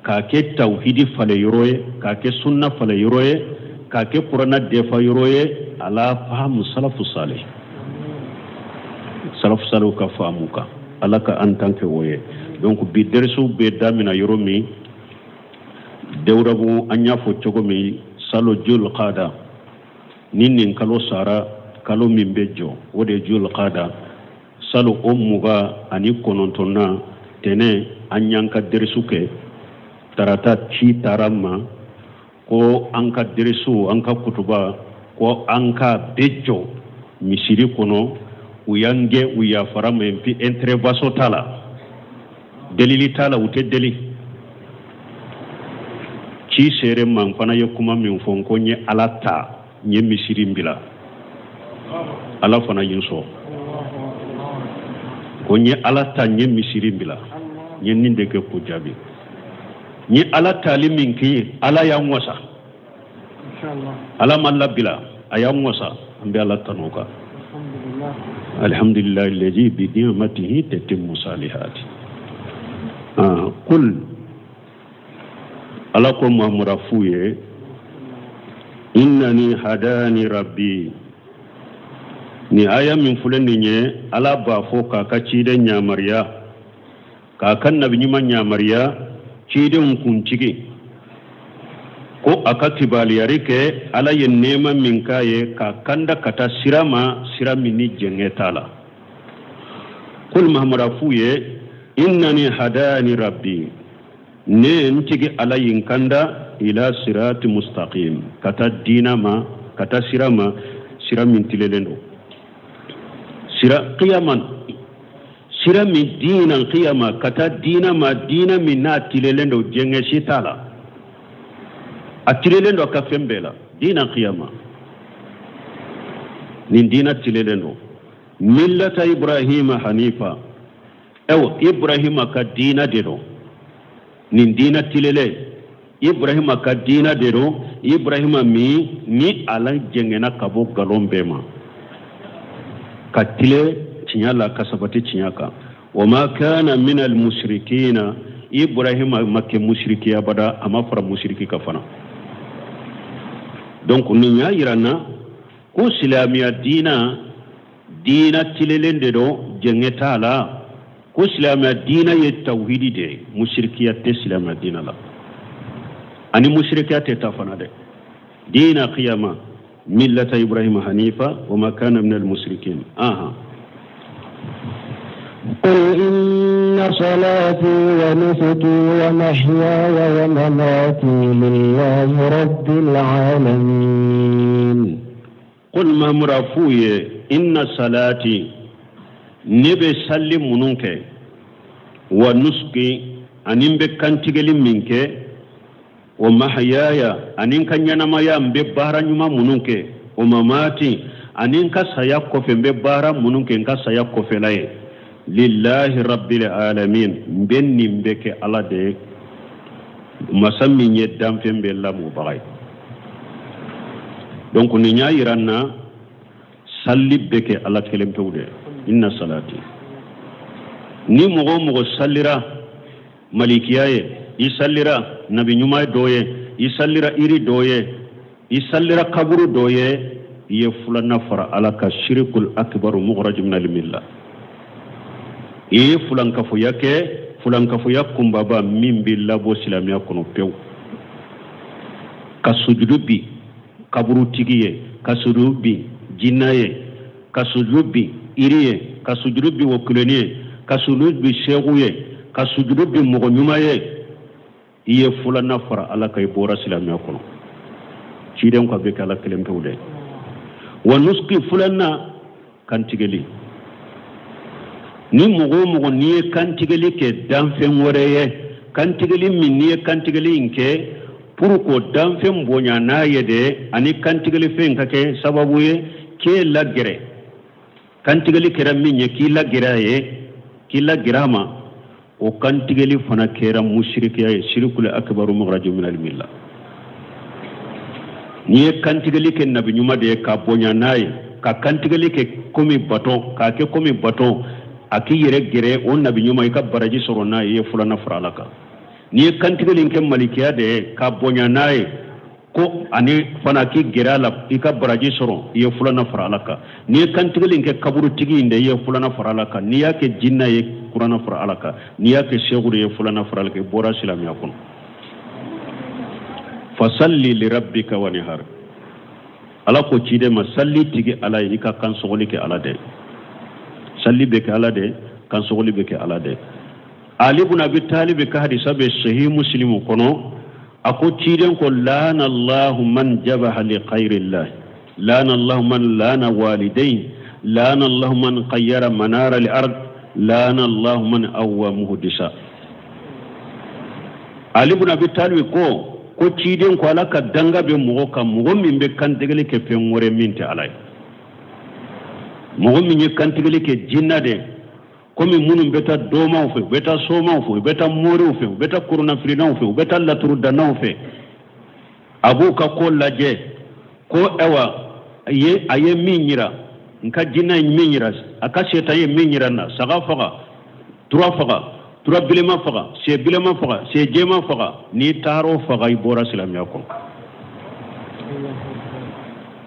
k'a kɛ tawhidi falen yɔrɔ ye, k'a kɛ sunna falen yɔrɔ ye, k'a kɛ kuranna defa yɔrɔ ye, ala fahamu salafu salih, salafu salih ka faamu kan. Ala ka an tan kɛ o ye. Donc bi dɛrɛsiw bɛ damina yɔrɔ min, dewurabu, an y'a fɔ cogo min, salo julqada ni nin kalo sara, kalo min bɛ jɔ, o de ye julqada. Salo o 29nan tɛnɛ, an y'an ka dɛrɛsu kɛ. Tarata, ci taara ma ko an ka dɛrɛsu, an ka kutuba, ko an ka bɛɛ jɔ misiri kɔnɔ. U y'an gɛn, u yafara ma, puis intervention t'a la, delili t'a la, u tɛ deli. Ci sere ma, n fana ye kuma min fɔ, n ko n ye Ala ta, n ye misiri bila, Ala fana ye n sɔn. Ko n ye Ala ta, n ye misiri bila, n ye nin de kɛ k'o jaabi. N ye Ala tali min kɛ, Ala y'an wasa. Ala ma labila, a y'an wasa. An bɛ Ala tanu kan. Alhamdulilayi lezi bi ni'matihi tatimmu salihati. Kul, Ala ko Muhamadu f'u ye: innani hadani rabbi. Nin aya min filɛ nin ye, Ala b'a fɔ k'a ka ciden yamaruya, k'a ka nabi ɲuman yamaruya, cidenw kuntigi, ko a ka kibaliyari kɛ Ala ye nɛɛma min k'a ye, k'a kanda ka taa sira ma, sira min ni jɛngɛ t'a la. Kul, Mahamadu f'u ye: innani hadani rabbi, ne n tigi Ala ye n kanda, ila sirati mustaqim, ka taa diina ma, ka taa sira ma, sira min tilelen don, sira qiyaman, sira min diina qiyama, ka taa diina ma, diina min n'a tilelen don, jɛngɛ si t'a la, a tilelen don a ka fɛn bɛɛ la. Diina qiyama, nin diina tilelen don. Millata Ibrahima hanifa, ɛwɔ, Ibrahima ka diina de don nin diina tilelen. Ibrahima ka diina de don, Ibrahima min ni ala jɛngɛna ka bɔ nkalon bɛɛ ma, ka tile tiɲɛ la, ka sabati tiɲɛ kan. Wa ma kana min al mushrikina, Ibrahima ma kɛ mushriki abada, a ma fara mushriki kan fana. Donc nin y'a yira n na ko silamɛya diina, diina tilelen de don, jɛngɛ t'a la, ko silamɛya diina ye tawhidi de ye. Musirikiya tɛ silamɛya diina la, ani musirikiya tɛ taa fana dɛ. Diina qiyama, millata Ibrahima hanifa, wa ma kana min almusrikin. Aha. قل إن صلاتي ونسكي ومحياي ومماتي لله رب العالمين. Qul, Mamura f'u ye: inna salati, ne bɛ salli minnu kɛ, wa nusuki, ani n bɛ kantigɛli min kɛ, wa mahayaya, ani n ka ɲɛnamaya, n bɛ baara ɲuman minnu kɛ, wa mamati, ani n ka saya kɔfɛ, n bɛ baara minnu kɛ n ka saya kɔfɛla ye, lillahi rabbil alamin, n bɛ nin bɛɛ kɛ Ala de ye, masa min ye danfɛn bɛɛ lamɔbaga ye. Donc nin y'a yira n na salli bɛ kɛ Ala kelen pewu de. Inna salati, ni mɔgɔ o mɔgɔ sallira malikiya ye, i sallira Nabi ɲuman dɔ ye, i salira iri dɔ ye, i salira kaburu dɔ ye, i ye filanan fara Ala kan, shirikul akbaru mukhraj minal milla. I ye fulankafoya kɛ, fulankafoya kunbaba min b'i labɔ silamɛya kɔnɔ pewu. Ka sujudu bin kaburutigi ye, ka sujudu bin jinna ye, ka sujudu bin iri ye, ka sujudu bin wokuloni ye, ka sujudu bin seku ye, ka sujudu bin mɔgɔ ɲuman ye, i ye filanan fara Ala kan, i bɔra silamɛya kɔnɔ. Ciden ko a bɛ kɛ Ala kelen pewu de. Wa nusuki filanan, kantigɛli. Ni mɔgɔ o mɔgɔ n'i ye kantigɛli kɛ danfɛn wɛrɛ ye, kantigɛli min n'i ye kantigɛli in kɛ pour k'o danfɛn bonya n'a ye de, ani kantigɛli fɛn ka kɛ sababu ye k'e lagɛrɛ, kantigɛli kɛra min ye k'i lagɛrɛ a ye, k'i lagɛrɛ a ma, o kantigɛli fana kɛra musirikiya ye, sirikul akibaru mukhraju minal milla. N'i ye kantigɛli kɛ nabi ɲuman de ye k'a bonya n'a ye, ka kantigɛli kɛ komi bato, k'a kɛ komi bato, a k'i yɛrɛ gɛrɛ o nabi ɲuman, i ka baraji sɔrɔ n'a ye, i ye filanan fara Ala kan. N'i ye kantigɛli kɛ malikiya de ye k'a bonya n'a ye ko ani fana k'i gɛrɛ a la i ka baraji sɔrɔ, i ye filanan fara Ala kan. N'i ye kantigɛli kɛ kaburutigi in de, i ye filanan fara Ala kan. N'i y'a kɛ jinna ye, filanan fara Ala kan. N'i y'a kɛ seku de ye, filanan fara Ala kan, i bɔra silamɛya kɔnɔ. Fasalli li rabbika wanihar. Ala ko ciden ma, salli tigi Ala ye, i ka kansɔgɔli kɛ Ala de. Salli bɛ kɛ Ala de, kansɔgɔli bɛ kɛ Ala de. Ali bun Abi Talib ka hadisa bɛ Sahih Muslim kɔnɔ, a ko ciden ko laana Allahu man jabaha li khayrillah, laana Allahu man laana walidain, laana Allahu man qayyara manara al ard, laana Allahu man awwa muhdisa. Ali bun Abi Talib ko ciden ko Ala ka danga bɛ mɔgɔ kan, mɔgɔ min bɛ kantigɛli kɛ fɛn wɛrɛ min tɛ Ala ye, mɔgɔ min ye kantigɛli kɛ jinna de, komi minnu bɛ taa domaw fɛ, u bɛ taa somaw fɛ, u bɛ taa moriw fɛ, u bɛ taa kurunafilinaw fɛ, u bɛ taa laturudannaw fɛ, a b'u ka ko lajɛ ko ayiwa a ye min yira n ka jinɛ ye min yira, a ka setan ye min yira n na, saga faga, tura faga, tura bilenman faga, sɛ bilenman faga, sɛ jɛman faga, n'i taar'o faga i bɔra silamɛya kɔnɔ.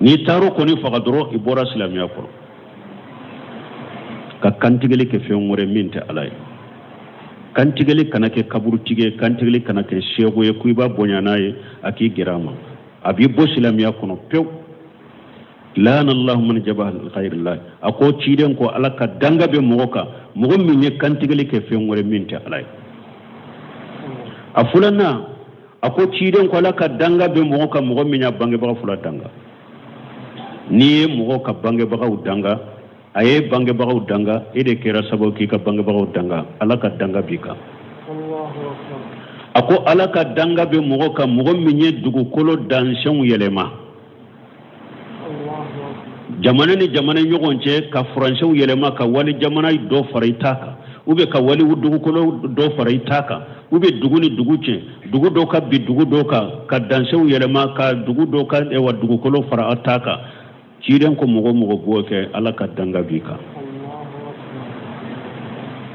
N'i taar'o kɔni faga dɔrɔn i bɔra silamɛya kɔnɔ. Ka kantigɛli kɛ fɛn wɛrɛ min tɛ Ala ye. Kantigɛli kana kɛ kaburutigi ye, kantigɛli kana kɛ seko ye ko i b'a bonya n'a ye, a k'i gɛrɛ a ma, a b'i bɔ silamɛya kɔnɔ pewu. Laana Allahu man jabaha li ghayrillah. A ko ciden ko Ala ka danga bɛ mɔgɔ kan, mɔgɔ min ye kantigɛli kɛ fɛn wɛrɛ min tɛ Ala ye. A filanan, a ko ciden ko Ala ka danga bɛ mɔgɔ kan, mɔgɔ min y'a bangebaga fila danga. N'i ye mɔgɔ ka bangebagaw danga, a ye bangebagaw danga, e de kɛra sababu k'i ka bangebagaw danga, Ala ka danga b'i kan. A ko Ala ka danga bɛ mɔgɔ kan, mɔgɔ min ye dugukolo dansɛnw yɛlɛma jamana ni jamana ɲɔgɔn cɛ, ka furancɛw yɛlɛma, ka wali jamana dɔ fara i ta kan, ou bien ka wali dugukolo dɔ fara i ta kan, ou bien dugu ni dugu cɛ, dugu dɔ ka bin dugu dɔ kan, ka dansɛnw yɛlɛma, ka dugu dɔ ka ɛwa dugukolo fara a ta kan. Ciden ko mɔgɔ mɔgɔ b'o kɛ, Ala ka danga b'i kan.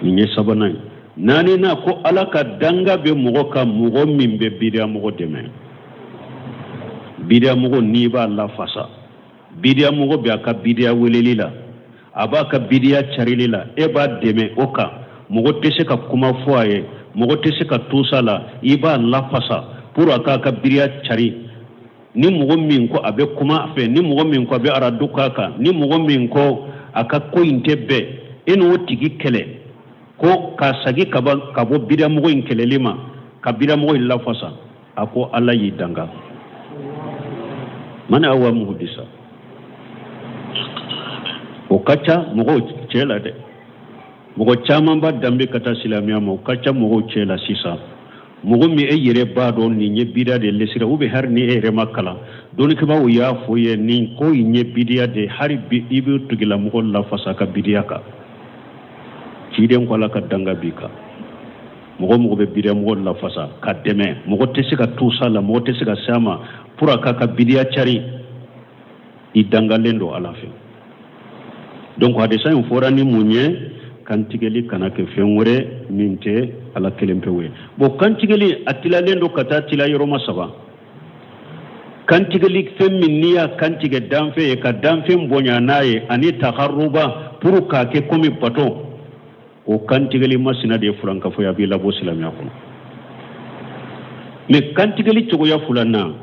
Nin ye sabanan ye. Naaninan, ko Ala ka danga bɛ mɔgɔ kan, mɔgɔ min bɛ bidiya mɔgɔ dɛmɛ. Bidiya mɔgɔ n'i b'a lafasa, bidiya mɔgɔ bɛ a ka bidiya weleli la, a b'a ka bidiya carili la, e b'a dɛmɛ o kan, mɔgɔ tɛ se ka kuma fɔ a ye, mɔgɔ tɛ se ka tusa la, i b'a lafasa pour a k'a ka bidiya cari. Ni mɔgɔ min ko a bɛ kuma a fɛ, ni mɔgɔ min ko a bɛ aradu k'a kan, ni mɔgɔ min ko a ka ko in tɛ bɛn, e n'o tigi kɛlɛ ko k'a sagi ka bɔ bidiyamɔgɔ in kɛlɛli ma, ka bidiyamɔgɔ in lafasa, a ko Ala y'i danga. Man awa muhdisa, o ka ca mɔgɔw cɛ la dɛ. Mɔgɔ caman b'a danbe ka taa silamɛya ma, o ka ca mɔgɔw cɛ la sisan. Mɔgɔ min e yɛrɛ b'a dɔn nin ye bidiya de lesira, ou bien hali ni e yɛrɛ ma kalan, dɔnnikɛbaaw y'a fɔ ye nin ko in ye bidiya de, hali bi i bɛ tigilamɔgɔ lafasa ka bidiya kan. Ciden ko Ala ka danga b'i kan. Mɔgɔ mɔgɔ bɛ bidiyamɔgɔ lafasa ka dɛmɛ, mɔgɔ tɛ se ka tusa la, mɔgɔ tɛ se ka se a ma pour a k'a ka bidiya cari, i dangalen don Ala fɛ. Donc hadisa in fɔra ni mun ye? Kantigɛli kana kɛ fɛn wɛrɛ min tɛ Ala kelen pewu ye. Bon, kantigɛli a tilalen don ka taa tila yɔrɔma saba. Kantigɛli fɛn min n'i y'a kantigɛ danfɛn ye ka danfɛn bonya n'a ye ani takaruba pour k'a kɛ komi bato, o kantigɛli masina de ye fulankafo ye, a b'i labɔ silamɛya kɔnɔ. Mais kantigɛli cogoya filanan,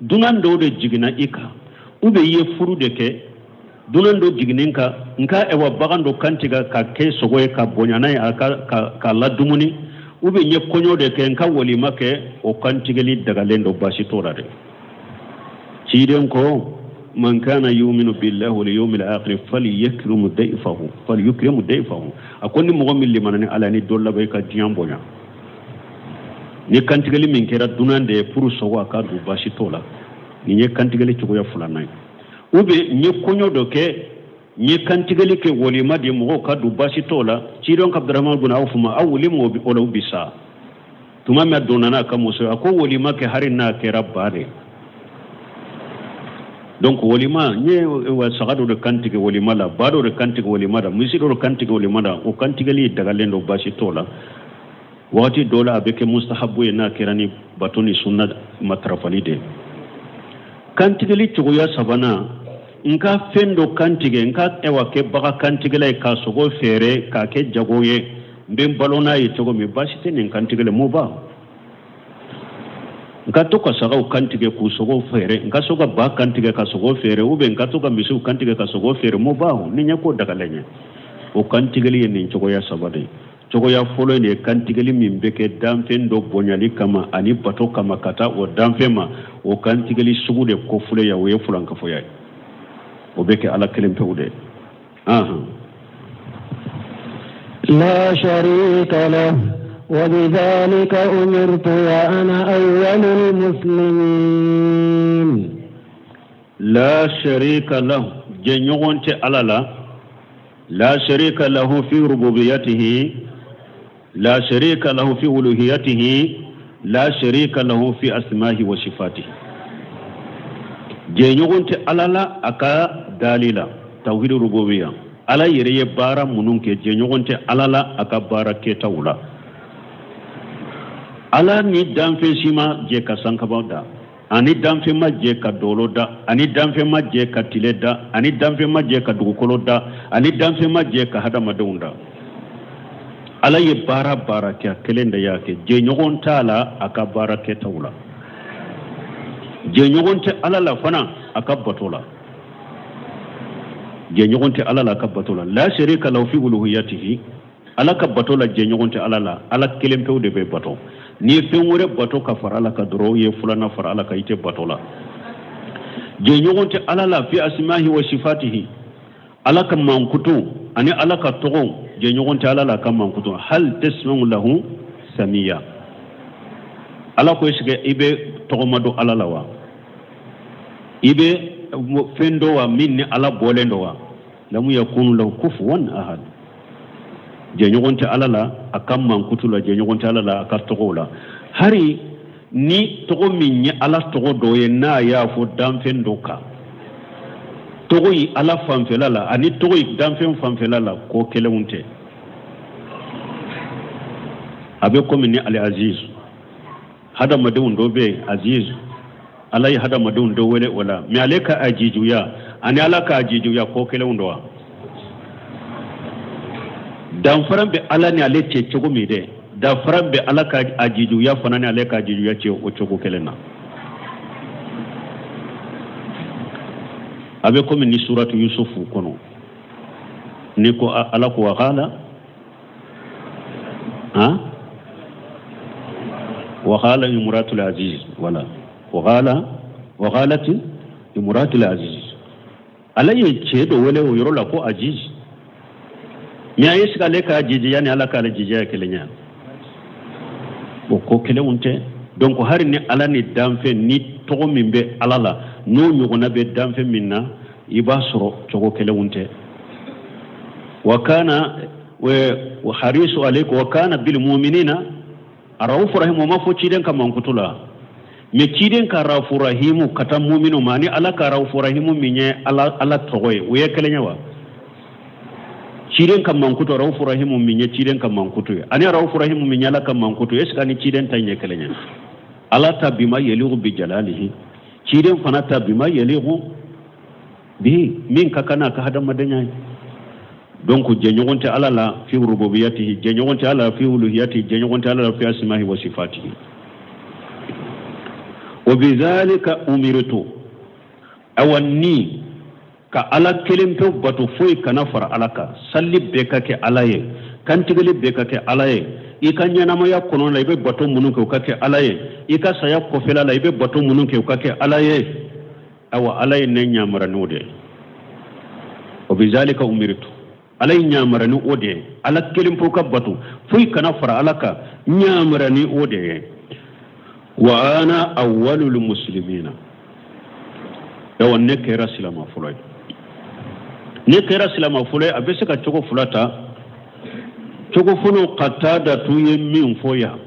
dunan dɔw de jiginna i kan ou bien i ye furu de kɛ, dunan dɔ jiginnen kan, n ka ɛwa bagan dɔ kantigɛ ka kɛ sogo ye ka bonya n'a ye, a ka k'a ladumuni, ou bien n ye kɔɲɔ de kɛ, n ka walima kɛ, o kantigɛli dagalen don, baasi t'o la dɛ. Ciden ko man kana yuminu billahi wal yawmil akhir falyakrim dayfahu falyukrim dayfahu. A ko ni mɔgɔ min limana ni Ala ni don laban, i ka diɲɛ bonya. Ni kantigɛli min kɛra dunan de ye pour sogo a ka dun, baasi t'o la. Nin ye kantigɛli cogoya filanan ye. Ou bien n ye kɔɲɔ dɔ kɛ, n ye kantigɛli kɛ walima de mɔgɔw ka dun, baasi t'o la. Ciden ko Abdurahman bin Awf ma awlim walaw bisa. Tuma min a donna n'a ka muso ye, a ko walima kɛ hari n'a kɛra ba de. Donc walima n ye saga dɔ de kantigɛ walima la, ba dɔ de kantigɛ walima la, misi dɔ de kantigɛ walima la, o kantigɛli dagalen don, baasi t'o la. Wagati dɔ la a bɛ kɛ mustahabu ye n'a kɛra ni bato ni sunna matarafali de ye. Kantigɛli cogoya sabanan, n ka fɛn dɔ kantigɛ, n ka ɛwa kɛ baga kantigɛla ye k'a sogo feere k'a kɛ jago ye, n bɛ n balo n'a ye cogo min, baasi tɛ nin kantigɛli mubah. N ka to ka sagaw kantigɛ k'u sogo feere, n ka so ka ba kantigɛ ka sogo feere, ou bien n ka to ka misiw kantigɛ ka sogo feere, mubah, ni ɲɛ ko dagalen ye. O kantigɛli ye nin cogoya saba de ye. Cogoya fɔlɔ de ye kantigɛli min bɛ kɛ danfɛn dɔ bonyali kama ani bato kama ka taa o danfɛn ma, o kantigɛli sugu de kofɔlen yan, o ye fulankafoya ye, o bɛ kɛ Ala kelen pewu de ye. La sharika lahu wa bidhalika umirtu wa ana awwalul muslimin. La sharika lahu, jɛɲɔgɔn tɛ Ala la. La sharika lahu fi rububiyatihi, la sharika lahu fi uluhiyatihi, la sharika lahu fi asmahi wa sifatihi. Jɛɲɔgɔn tɛ Ala la a ka dali la, tawhid rububiya. Ala yɛrɛ ye baara minnu kɛ, jɛɲɔgɔn tɛ Ala la a ka baara kɛtaw la. Ala ni danfɛn si ma jɛ ka sankaba da, ani danfɛn ma jɛ ka dɔlɔ da, ani danfɛn ma jɛ ka tile da, ani danfɛn ma jɛ ka dugukolo da, ani danfɛn ma jɛ ka hadamadenw da. Ala ye baara baara kɛ, a kelen de y'a kɛ, jɛɲɔgɔn t'a la a ka baara kɛtaw la. Jɛɲɔgɔn tɛ Ala la fana a ka bato la. Jɛɲɔgɔn tɛ Ala la a ka bato la. La sharika lahu fi uluhiyatihi. Ala ka bato la, jɛɲɔgɔn tɛ Ala la. Ala kelen pewu de bɛ bato. N'i ye fɛn wɛrɛ bato ka fara Ala kan dɔrɔn, i ye filanan fara Ala kan, i tɛ bato la. Jɛɲɔgɔn tɛ Ala la fi asmahi wa sifatihi. Ala ka mankutu ani Ala ka tɔgɔw, jɛɲɔgɔn tɛ Ala la a ka mankutu. Hal tasma'u lahu samiya. Ala ko est-ce que i bɛ tɔgɔma dɔn Ala la wa? I bɛ fɛn dɔn wa min ni Ala bɔlen don wa? Lam yakun lahu kufuwan ahad. Jɛɲɔgɔn tɛ Ala la a ka mankutu la, jɛɲɔgɔn tɛ Ala la a ka tɔgɔw la. Hari ni tɔgɔ min ye Ala tɔgɔ dɔ ye, n'a y'a fɔ danfɛn dɔ kan, tɔgɔ in Ala fanfɛla la ani tɔgɔ in danfɛn fanfɛla la, ko kelenw tɛ. A bɛ komi ni Ali Aziz, hadamadenw dɔ bɛ yen Aziz, Ala ye hadamadenw dɔ wele o la, mais ale ka ajijuya ani Ala ka ajijuya, ko kelenw don wa? Danfara bɛ Ala ni ale cɛ cogo min dɛ, danfara bɛ Ala ka ajijuya fana ni ale ka ajijuya cɛ o cogo kelen na. A bɛ komi ni suratu Yusufu kɔnɔ, ni ko Ala ko wakala han wakala imuratul aziz, wala wakala wakalati imuratul aziz. Ala ye cɛ dɔ wele o yɔrɔ la ko aziz, mais a ye sigi ale ka ajijiya ni Ala ka ajijiya ye kelen ye, o ko kelenw tɛ. Donc hari ni Ala ni danfɛn, ni tɔgɔ min bɛ Ala la, n'o ɲɔgɔnna bɛ danfɛn min na, i b'a sɔrɔ cogo kelenw tɛ. Wa kana wa harisu alaykum wa kana bil mu'minina raufu rahim, o ma fɔ ciden ka mankutu la, mais ciden ka raufu rahimu ka taa muminu ma ani Ala ka raufu rahimu min ye Ala tɔgɔ ye, o ye kelen ye wa? Ciden ka mankutu Rawufu Rahimu min ye ciden ka mankutu ye ani Rawufu Rahimu min ye Ala ka mankutu ye, est ce que ani ciden ta in ye kelen ye? Ala ta bima yaliku bi jalalihi, ciden fana ta bima yaliku bi, min ka kan n'a ka hadamadenya ye. Donc jɛɲɔgɔn tɛ Ala la fi rububiyatihi, jɛɲɔgɔn tɛ Ala la fi uluhiyatihi, jɛɲɔgɔn tɛ Ala la fi asmahi wa sifatihi. Wa bizalika umirtu, awa ni ka Ala kelen pe bato, foyi kana fara Ala kan, sali bɛɛ ka kɛ Ala ye, kantigɛli bɛɛ ka kɛ Ala ye, i ka ɲɛnamaya kɔnɔ la i bɛ bato minnu kɛ o ka kɛ Ala ye, i ka saya kɔfɛla la i bɛ bato minnu kɛ o ka kɛ Ala ye. Awa Ala ye ne ɲamara n'o de ye. Wa bizalika umirtu, Ala ye ɲamara ni o de ye, Ala kelen pe ka bato, foyi kana fara Ala kan, ɲamara ni o de ye. Wa ana awwalul muslimina, awa ne kɛra silama fɔlɔ ye, ne kɛra silama fɔlɔ ye. A bɛ se ka cogo fila ta. Cogo fɔlɔ, Katadatu ye min fɔ yan,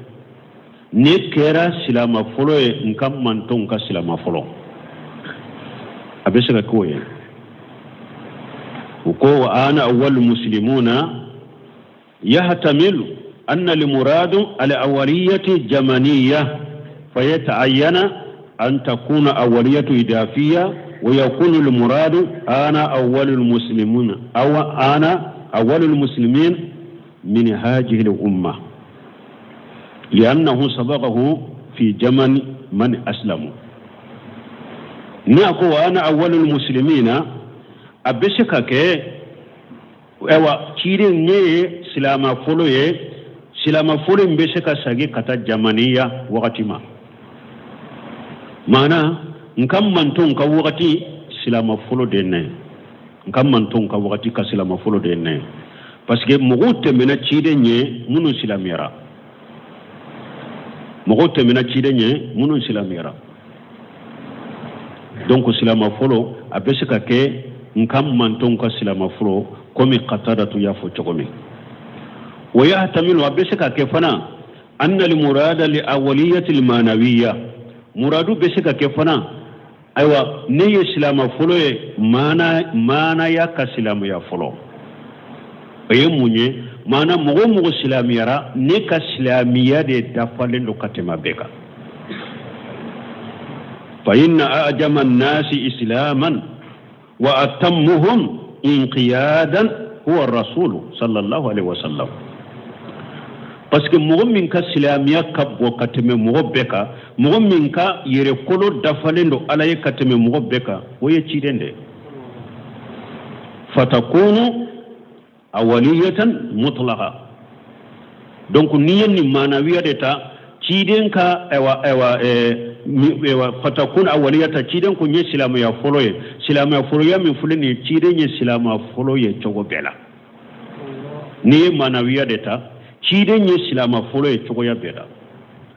ne kɛra silama fɔlɔ ye n ka mantonw ka silama fɔlɔ, a bɛ se ka k'o ye. U ko wa ana awwal muslimuna yahtamilu anna al-muradu al-awwaliyati jamaniya fayata'ayyana an takuna awwaliyatu idafiya wa yakunu al-muradu ana awwalul muslimuna aw ana awwalul muslimin min hadhihi al-umma li'annahu sabaqahu fi jaman man aslamu. Ni a ko wa ana awwalul muslimina, a bɛ se ka kɛ ayiwa ciden ne ye silama fɔlɔ ye. Silama fɔlɔ in bɛ se ka sagi ka taa jamaniya wagati ma, maana n ka mantonw ka wagati silama fɔlɔ de ye ne ye, n ka mantonw ka wagati ka silama fɔlɔ de ye ne ye, parce que mɔgɔw tɛmɛna ciden ɲɛ minnu silamɛyara, mɔgɔw tɛmɛna ciden ɲɛ minnu silamɛyara. Donc silama fɔlɔ a bɛ se ka kɛ n ka mantonw ka silama fɔlɔ, komi Katadatu y'a fɔ cogo min. Wa yahtamilu, a bɛ se ka kɛ fana anna al-murada li awwaliyati al-manawiya, muradu bɛ se ka kɛ fana ayiwa ne ye silama fɔlɔ ye maana maanaya ka silamɛya fɔlɔ. O ye mun ye? Maana mɔgɔ o mɔgɔ silamɛyara, ne ka silamɛya de dafalen don ka tɛmɛ bɛɛ kan. Fa inna a'jama nasi islaman wa atammuhum inqiyadan huwa rasulu sallallahu alaihi wasallam. Parce que mɔgɔ min ka silamɛya ka bon ka tɛmɛ mɔgɔ bɛɛ kan, mɔgɔ min ka yɛrɛkolo dafalen don Ala ye ka tɛmɛ mɔgɔ bɛɛ kan, o ye ciden de ye. Fatakunu awaliyatan mutlaqa. Donc n'i ye nin manawiya de ta ciden ka, ayiwa ayiwa ɛɛ fatakun awaliyata, ciden ko n ye silamɛya fɔlɔ ye, silamɛya fɔlɔya min filɛ nin ye, ciden ye silamɛ fɔlɔ ye cogo bɛɛ la. N'i ye manawiya de ta, ciden ye silamɛ fɔlɔ ye cogoya bɛɛ la.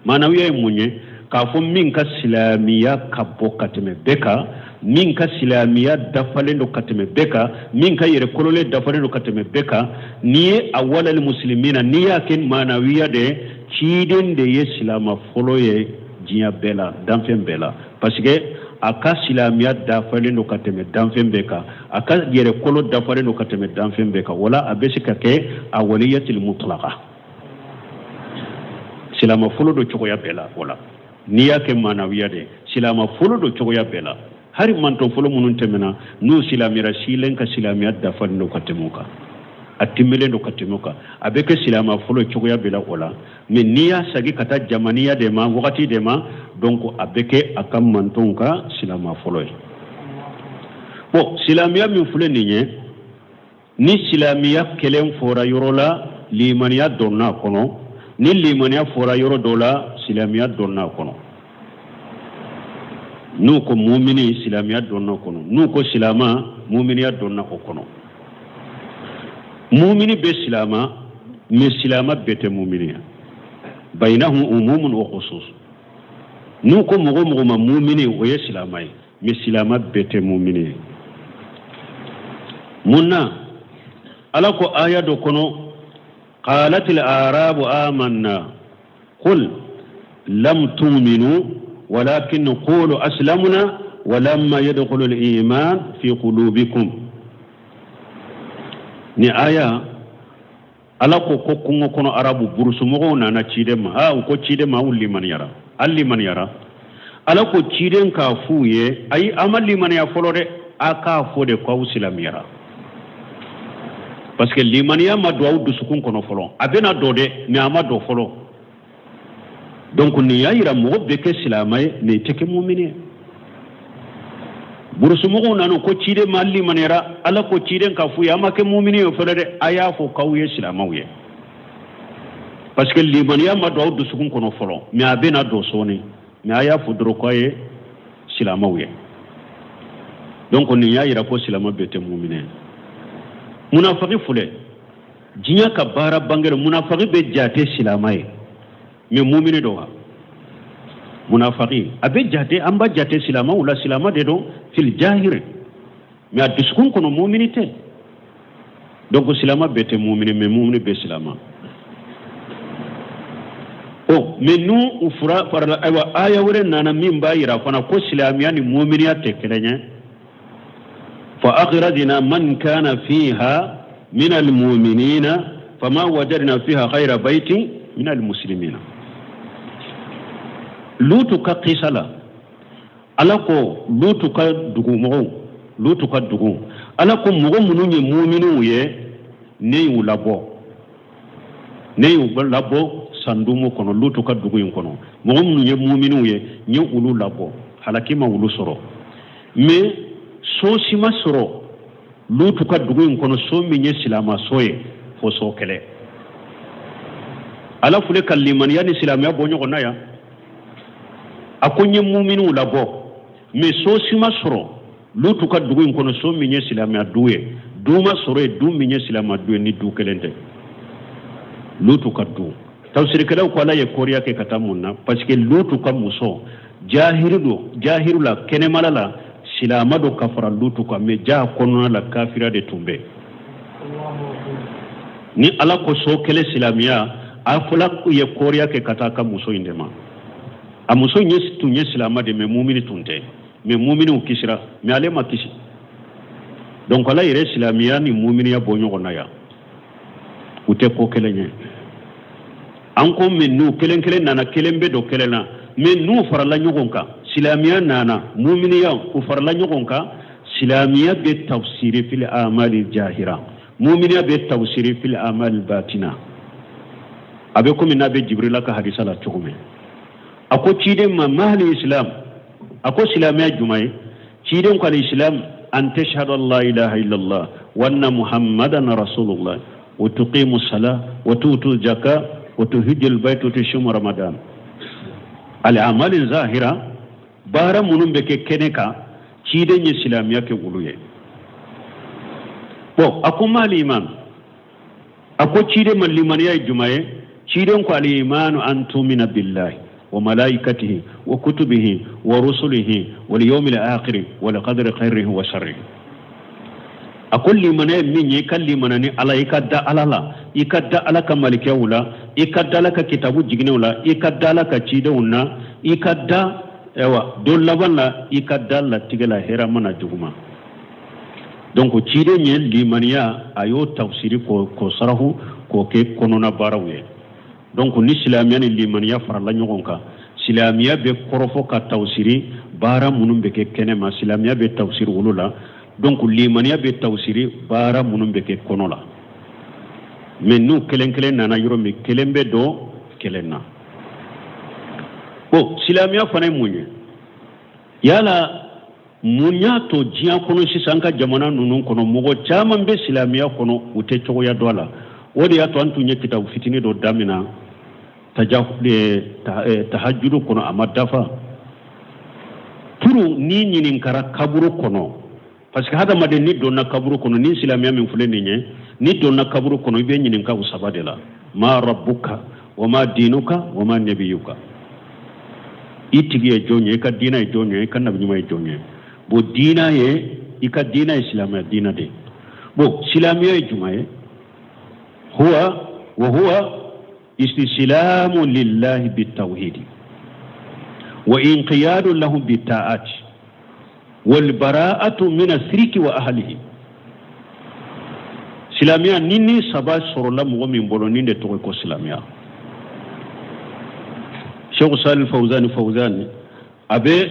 Manawiya ye mun ye? K'a fɔ min ka silamɛya ka bon ka tɛmɛ bɛɛ kan, min ka silamɛya dafalen don ka tɛmɛ bɛɛ kan, min ka yɛrɛkololen dafalen don ka tɛmɛ bɛɛ kan. N'i ye awalal muslimina, n'i y'a kɛ manawiya de ye, ciden de ye silamɛ fɔlɔ ye diɲɛ bɛɛ la, danfɛn bɛɛ la, parce que a ka silamɛya dafalen don ka tɛmɛ danfɛn bɛɛ kan, a ka yɛrɛkolo dafalen don ka tɛmɛ danfɛn bɛɛ kan. Wala a bɛ se ka kɛ awaliyatil mutlaqa, silama fɔlɔ don cogoya bɛɛ la. O la n'i y'a kɛ manawiya de, silama fɔlɔ don cogoya bɛɛ la. Hari mantɔn fɔlɔ minnu tɛmɛna, n'u silamɛra, ciden ka silamɛya dafalen don ka tɛmɛ o kan, a timɛlen don ka tɛmɛ o kan, a bɛ kɛ silama fɔlɔ cogoya bɛɛ la o la. Mais n'i y'a sagi ka taa jamaniya de ma, wagati de ma, donc a bɛ kɛ a ka mantɔnw ka silama fɔlɔ ye. Bon, silamɛya min filɛ nin ye, ni silamɛya kelen fɔra yɔrɔ la, limaniya donna a kɔnɔ. Ni limaniya fɔra yɔrɔ dɔ la, silamɛya donna a kɔnɔ. N'u ko mumini, silamɛya donna o kɔnɔ. N'u ko silama, muminiya donna o kɔnɔ. Mumini bɛ silama, mais silama bɛɛ tɛ mumini ye. Bayinahum umumun wa khusus. N'u ko mɔgɔ o mɔgɔ ma mumini, o ye silama ye, mais silama bɛɛ tɛ mumini ye. Mun na Ala ko aya dɔ kɔnɔ: qalatil arabu amanna qul lam tu'minu walakin qulu aslamna walamma yadkhulu al-iman fi qulubikum. Ni aya Ala ko ko kungo kɔnɔ arabu burusumɔgɔw nana ciden ma, aa u ko ciden ma aw limaniyara, an limaniyara. Ala ko ciden k'a f'u ye ayi a ma limaniya fɔlɔ dɛ, a k'a fɔ de ko aw silamɛyara. Parce que limaniya ma don aw dusukun kɔnɔ fɔlɔ, a bɛna don dɛ, mais a ma don fɔlɔ. Donc nin y'a yira mɔgɔ bɛ kɛ silamɛ ye mais i tɛ kɛ mumini ye. Burusumɔgɔw nana ko ciden ma limaniyara, Ala ko ciden k'a f'u ye a ma kɛ mumini ye fɔlɔ dɛ, a y'a fɔ k'aw ye silamɛw ye. Parce que limaniya ma don aw dusukun kɔnɔ fɔlɔ, mais a bɛna don sɔɔni, mais a y'a fɔ dɔrɔn k'aw ye silamɛw ye. Donc nin y'a yira ko silamɛ bɛɛ tɛ mumini ye. Munafaki filɛ, diɲɛ ka baara bangere munafaki bɛ jate silamɛ ye mais mumini don wa? Munafaki a bɛ jate, an b'a jate silamɛw la, silamɛ de don fil jahiri, mais a dusukun kɔnɔ mumini tɛ. Donc silamɛ bɛɛ tɛ mumini, mais mumini bɛɛ silamɛ. O mais n'u u fura farala, ayiwa aya wɛrɛ nana min b'a yira fana ko silamɛya ni muminiya tɛ kelen ye. Fa akhrajna man kana fiha min almuminina fama wajadna fiha ghayra baiti min almuslimina. Lutu ka kisa la, Ala ko Lutu ka dugu mɔgɔw, Lutu ka dugu, Ala ko mɔgɔ minnu ye muminiw ye, ne y'u labɔ, ne y'u labɔ sandumu kɔnɔ, Lutu ka dugu in kɔnɔ. Mɔgɔ minnu ye muminiw ye, n ye olu labɔ, halaki ma olu sɔrɔ. Mais so si ma sɔrɔ Lutu ka dugu in kɔnɔ, so min ye silama so ye, fo so kelen. Ala filɛ ka limaniya ni silamɛya bɔ ɲɔgɔn na yan. A ko n ye muminiw labɔ, mais so si ma sɔrɔ Lutu ka dugu in kɔnɔ, so min ye silamɛya du ye. Du ma sɔrɔ yen, du min ye silamɛya du ye, ni du kelen tɛ, Lutu ka du. Tafsirikɛlaw ko Ala ye kɔriya kɛ ka taa mun na? Parce que Lutu ka muso jahiri don, jahiru la, kɛnɛmala la silama don ka fara Lutu kan, mais ja kɔnɔna la kafira de tun bɛ. Ni Ala ko so kelen silamɛya, a fɔla ye kɔriya kɛ ka taa ka muso in de ma. A muso in tun ye silama de, mais mumini tun tɛ. Mais muminiw kisira, mais ale ma kisi. Donc Ala yɛrɛ silamɛya ni muminiya bɔ ɲɔgɔn na yan, u tɛ ko kelen ye. An ko mais n'u kelen kelen nana, kelen bɛ don kelen na, mais n'u farala ɲɔgɔn kan, silamɛya nana, muminiya, u farala ɲɔgɔn kan, silamɛya bɛ tafsiri fil amali jahira, muminiya bɛ tafsiri fil amali batina. A bɛ komi n'a bɛ Jibrila ka hadisa la cogo min, a ko ciden ma mahali islam, a ko silamɛya jumɛn ye? Ciden ko al islam an tashhadu an la ilaha illallah wa anna muhammadan rasulullah wa tuqimu sala wa tutu zaka wa tuhijju albayt wa tusumu ramadan. Al amali zahira, baara minnu bɛ kɛ kɛnɛ kan, ciden ye silamɛya kɛ olu ye. Bon, a ko mal iman, a ko ciden ma limaniya ye jumɛn ye? Ciden ko al imanu an tumina billahi wa malaikatihi wa kutubihi wa rusulihi wal yawmil akhiri wal qadri khairihi wa sharrihi. A ko limaniya ye min ye, i ka limana ni Ala, i ka da Ala la, i ka da Ala ka malikɛw la, i ka da Ala ka kitabu jiginnenw la, i ka da Ala ka cidenw na, i ka da ayiwa don laban la, i ka da latigɛ la, hɛrɛma n'a juguma. Donc ciden ye limaniya, a y'o tafsiri k'o sarahu k'o kɛ kɔnɔna baaraw ye. Donc ni silamɛya ni limaniya farala ɲɔgɔn kan, silamɛya bɛ kɔrɔfɔ ka tafsiri baara minnu bɛ kɛ kɛnɛ ma, silamɛya bɛ tafsiri olu la. Donc limaniya bɛ tafsiri baara minnu bɛ kɛ kɔnɔ la. Mais n'u kelen kelen nana yɔrɔ min, kelen bɛ don kelen na. Bon, silamɛya fana ye mun ye? Yala mun y'a to diɲɛ kɔnɔ sisan, an ka jamana ninnu kɔnɔ, mɔgɔ caman bɛ silamɛya kɔnɔ, u tɛ cogoya dɔn a la? O de y'a to an tun ye kitabu fitinin dɔ damina tahajudu kɔnɔ, a ma dafa. Pour n'i ɲininkara kaburu kɔnɔ, parce que hadamaden n'i donna kaburu kɔnɔ, ni silamɛya min filɛ nin ye, n'i donna kaburu kɔnɔ, i bɛ ɲininka o saba de la: ma rabbuka wa ma dinuka wa ma nabiyuka. I tigi ye jɔn ye, i ka diina ye jɔn ye, i ka nabi ɲuman ye jɔn ye. Bon, diina ye, i ka diina ye silamɛya diina de ye. Bon, silamɛya ye jumɛn ye? Huwa wa huwa istislamu lillahi bitawhidi wa inqiyadu lahu bitaati wal bara'atu min asiriki wa ahlihi. Silamɛya ni ni saba sɔrɔla mɔgɔ min bolo, nin de tɔgɔ ko silamɛya. Sheikh Salih Fawzani Fawzani a bɛ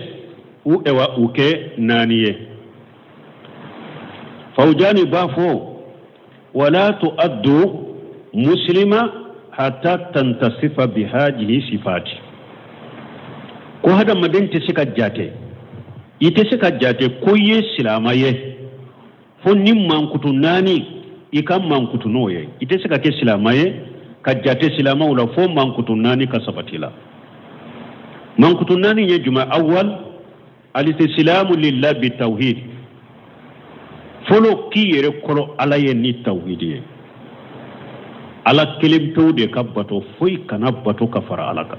u ɛwa u kɛ naani ye. Fawzani b'a fɔ wala tu'addu muslima hatta tantasifa bihadihi sifati, ko hadamaden tɛ se ka jate, i tɛ se ka jate ko i ye silama ye fo ni mankutu naani i ka mankutu n'o ye. I tɛ se ka kɛ silama ye ka jate silamaw la fo mankutu naani ka sabati la. Mankutu naani ye jumɛn? Awal alistisilamu lillahi bi tawhid, fɔlɔ k'i yɛrɛ kɔrɔ Ala ye ni tawhidi ye. Ala kelen pewu de ka bato, foyi kana bato ka fara Ala kan.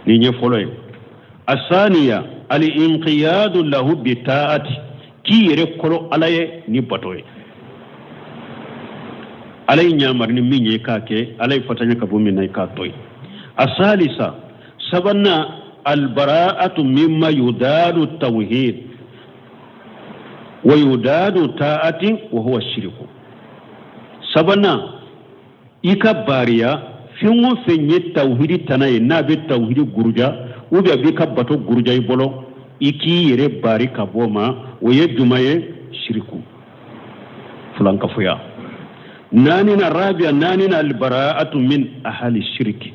Nin ye fɔlɔ ye. Asaniya al-inqiyadu lahu bi taati, k'i yɛrɛ kɔrɔ Ala ye ni bato ye. Ala ye yamari ni min ye k'a kɛ, Ala ye fatanya ka bɔ min na i k'a to yen. Asalisa, sabanan, albara'atu mimma yudadu tawhid wa yudadu ta'ati wa huwa shiriku. Sabanan, i ka bariya fɛn o fɛn ye tawhidi tana ye, n'a bɛ tawhidi guruja ou bien a b'i ka bato guruja i bolo, i k'i yɛrɛ bari ka bɔ o ma. O ye jumɛn ye? Shiriku, fulankafoya. Naanina, rabia, naanina, albara'atu min ahali shiriki,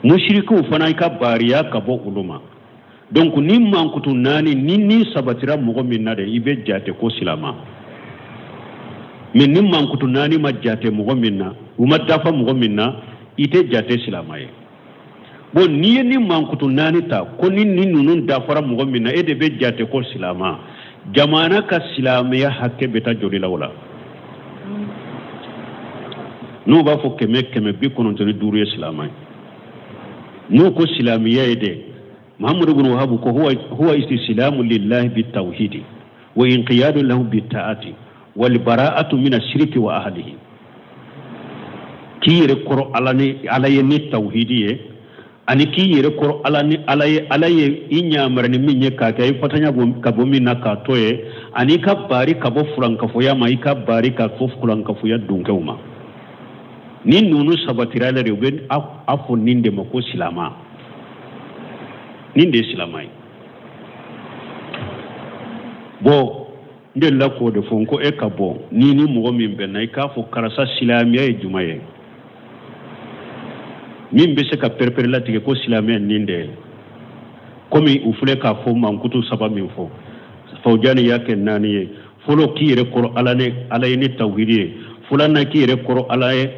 mushirikiw fana i ka bariya ka bɔ olu ma. Donc ni mankutu naani ni ni sabatira mɔgɔ min na de, i bɛ jate ko silama. Mais ni mankutu naani ma jate mɔgɔ min na, u ma dafa mɔgɔ min na, i tɛ jate silama ye. Bon, n'i ye ni mankutu naani ta ko ni ni ninnu dafara mɔgɔ min na, e de bɛ jate ko silama. Jamana ka silamɛya hakɛ bɛ taa joli la o la? N'u b'a fɔ 195 ye silama ye, n'u ko silamɛya ye de, Muhammadu bin Wahabu ko huwa istisilamu lillahi bi tawhidi wa inqiyadu lahu bi ta'ati wal bara'atu min ashirki wa ahlihi, k'i yɛrɛ kɔrɔ Ala ni Ala ye ni tawhidi ye, ani k'i yɛrɛ kɔrɔ Ala ni Ala ye, Ala ye i ɲamari ni min ye k'a kɛ, i fatanya ka bɔ min na k'a to ye, ani i ka bari ka bɔ fulankafoya ma, i ka bari ka bɔ fulankafoya dunkɛw ma. Ni ninnu sabatira la de, u bɛ a fɔ nin de ma ko silama. Nin de ye silama ye. Bon, n delila k'o de fɔ n ko e ka bɔ ni ni mɔgɔ min bɛnna, i k'a fɔ karisa, silamɛya ye jumɛn ye? Min bɛ se ka perepere latigɛ ko silamɛya nin de ye, komi u filɛ k'a fɔ mankutu saba min fɔ, Fawjani y'a kɛ naani ye. Fɔlɔ, k'i yɛrɛ kɔrɔ Ala ni Ala ye ni tawhidi ye. Filanan, k'i yɛrɛ kɔrɔ Ala ye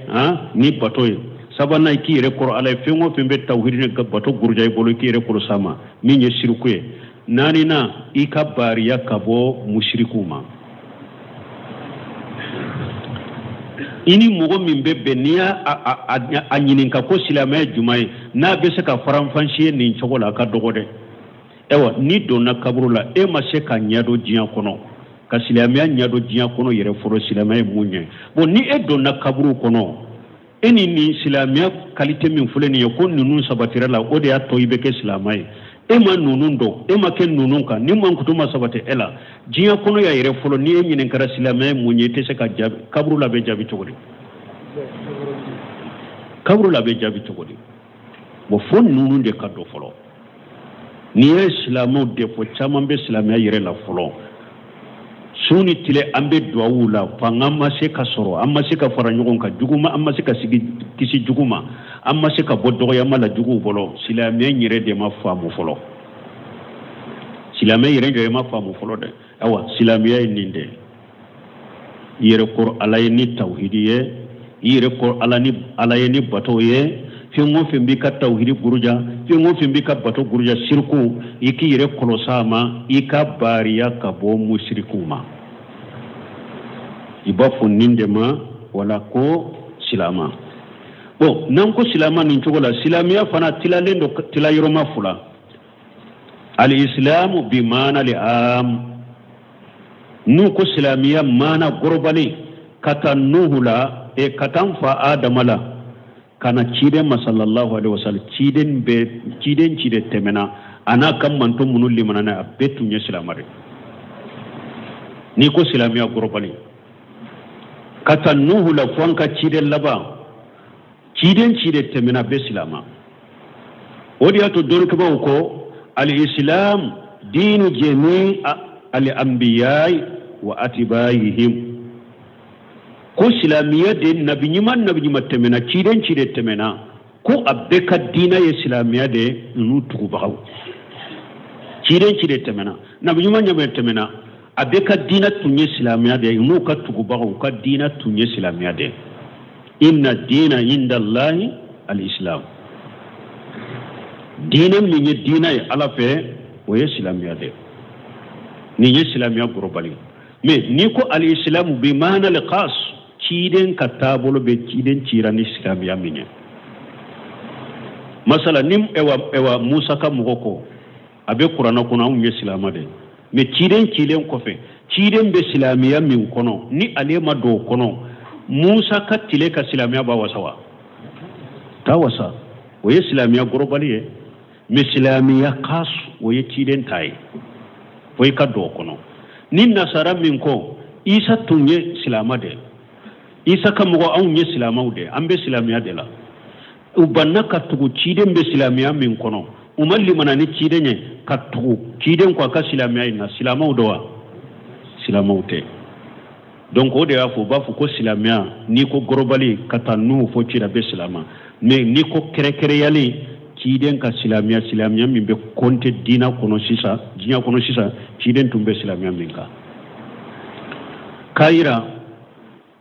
ni bato ye. Sabanan, k'i yɛrɛ kɔrɔ Ala ye, fɛn o fɛn bɛ tawhidi ni bato guruja i bolo, i k'i yɛrɛ kɔrɔ s'a ma, min ye siriku ye. Naaninan, i ka bariya ka bɔ musirikuw ma. I ni mɔgɔ min bɛ bɛn, n'i y'a a ɲininka ko silamɛya ye jumɛn ye, n'a bɛ se ka faranfansi ye nin cogo la, a ka dɔgɔ dɛ. Ayiwa, n'i donna kaburu la, e ma se ka ɲɛdɔn diɲɛ kɔnɔ, ka silamɛya ɲɛdɔn diɲɛ kɔnɔ yɛrɛ fɔlɔ, silamɛya ye mun ye? Bon, ni e donna kaburu kɔnɔ, e ni nin silamɛya kalite min filɛ nin ye, ko ninnu sabatira la, o de y'a to i bɛ kɛ silamɛ ye. E ma ninnu dɔn, e ma kɛ ninnu kan, ni mankutu ma sabati e la diɲɛ kɔnɔ ya yɛrɛ fɔlɔ, n'i e ɲininkara silamɛya ye mun ye, i tɛ se ka jaabi. Kaburu la bɛ jaabi cogo di? Kaburu la bɛ jaabi cogo di? Bon, fo ninnu de ka dɔn fɔlɔ. N'i ye silamɛw defo caman bɛ silamɛya yɛrɛ la fɔlɔ. Su ni tile an bɛ duwawu la, fanga ma se ka sɔrɔ, an ma se ka fara ɲɔgɔn kan jugu ma, an ma se ka sigi kisi jugu ma, an ma se ka bɔ dɔgɔyama la juguw bolo. Silamɛya yɛrɛ de ma faamu fɔlɔ, silamɛya yɛrɛ de ma faamu fɔlɔ dɛ. Awa, silamɛya ye nin de ye: i yɛrɛ kɔrɔ Ala ye ni tawhidi ye, i yɛrɛ kɔrɔ Ala ni Ala ye ni bato ye. Fɛn o fɛn b'i ka tawhidi guruja, fɛn o fɛn b'i ka bato guruja, siriku, i k'i yɛrɛ kɔlɔs'a ma, i ka bariya ka bɔ musirikuw ma. I b'a fɔ nin de ma wala ko silama. Bon, n'an ko silama nin cogo la, silamɛya fana tilalen don tilayɔrɔma fila. Alisilamu bi maana li am, n'u ko silamɛya maana gɔrɔbalen, ka taa Nuhu la, e ka taa n fa Adama la ka na ciden ma sallallahu alaihi wasallam, ciden bɛɛ, ciden ciden tɛmɛna, a n'a ka manton minnu limanana, a bɛɛ tun ye silamɛ de. N'i ko silamɛya gɔrɔbalen. Ka ta Nuhu la fo an ka ciden laban, ciden ciden tɛmɛna bɛɛ silama. O de y'a to dɔnnikɛbaaw ko al-islam diinu jami al-anbiya wa atiba'ihim, ko silamiya de nabi ɲuman nabi ɲuman tɛmɛna, ciden ciden tɛmɛna, ko a bɛɛ ka diina ye silamiya de n'u tugubagaw. Ciden ciden tɛmɛna, nabi ɲuman ɲuman tɛmɛna, a bɛɛ ka diina tun ye silamɛya de ye, n'u ka tugubagaw ka diina tun ye silamɛya de ye. Inna diina inda allahi alislam, diina min ye diina ye Ala fɛ, o ye silamɛya de ye. Nin ye silamɛya global. Mais n'i ko alisilamu bi maana al-khas, ciden ka taabolo bɛ ciden cira ni silamɛya min ye. Masala ni ɛwa Musa ka mɔgɔ ko a bɛ kuranɛ kɔnɔ anw ye silama de ye, mais ciden cilen kɔfɛ, ciden bɛ silamɛya min kɔnɔ, ni ale ma don o kɔnɔ, Musa ka tile ka silamɛya b'a wasa wa? T'a wasa. O ye silamɛya global ye. Mais silamɛya khas, o ye ciden ta ye, fo i ka don o kɔnɔ. Ni nasara min ko Isa tun ye silama de, Isa ka mɔgɔ anw ye silamaw de, an bɛ silamɛya de la, u banna ka tugu ciden bɛ silamɛya min kɔnɔ, u ma limana ni ciden ye ka tugu ciden kɔ a ka silamɛya in na, silamaw don wa? Silamaw tɛ. Donc o de y'a fɔ u b'a fɔ ko silamɛya, n'i ko global ka taa Nuhu fo cira bɛ silama, mais n'i ko kɛrɛnkɛrɛnyalen ciden ka silamɛya, silamɛya min bɛ compter diinɛ kɔnɔ sisan, diɲɛ kɔnɔ sisan, ciden tun bɛ silamɛya min kan, k'a yira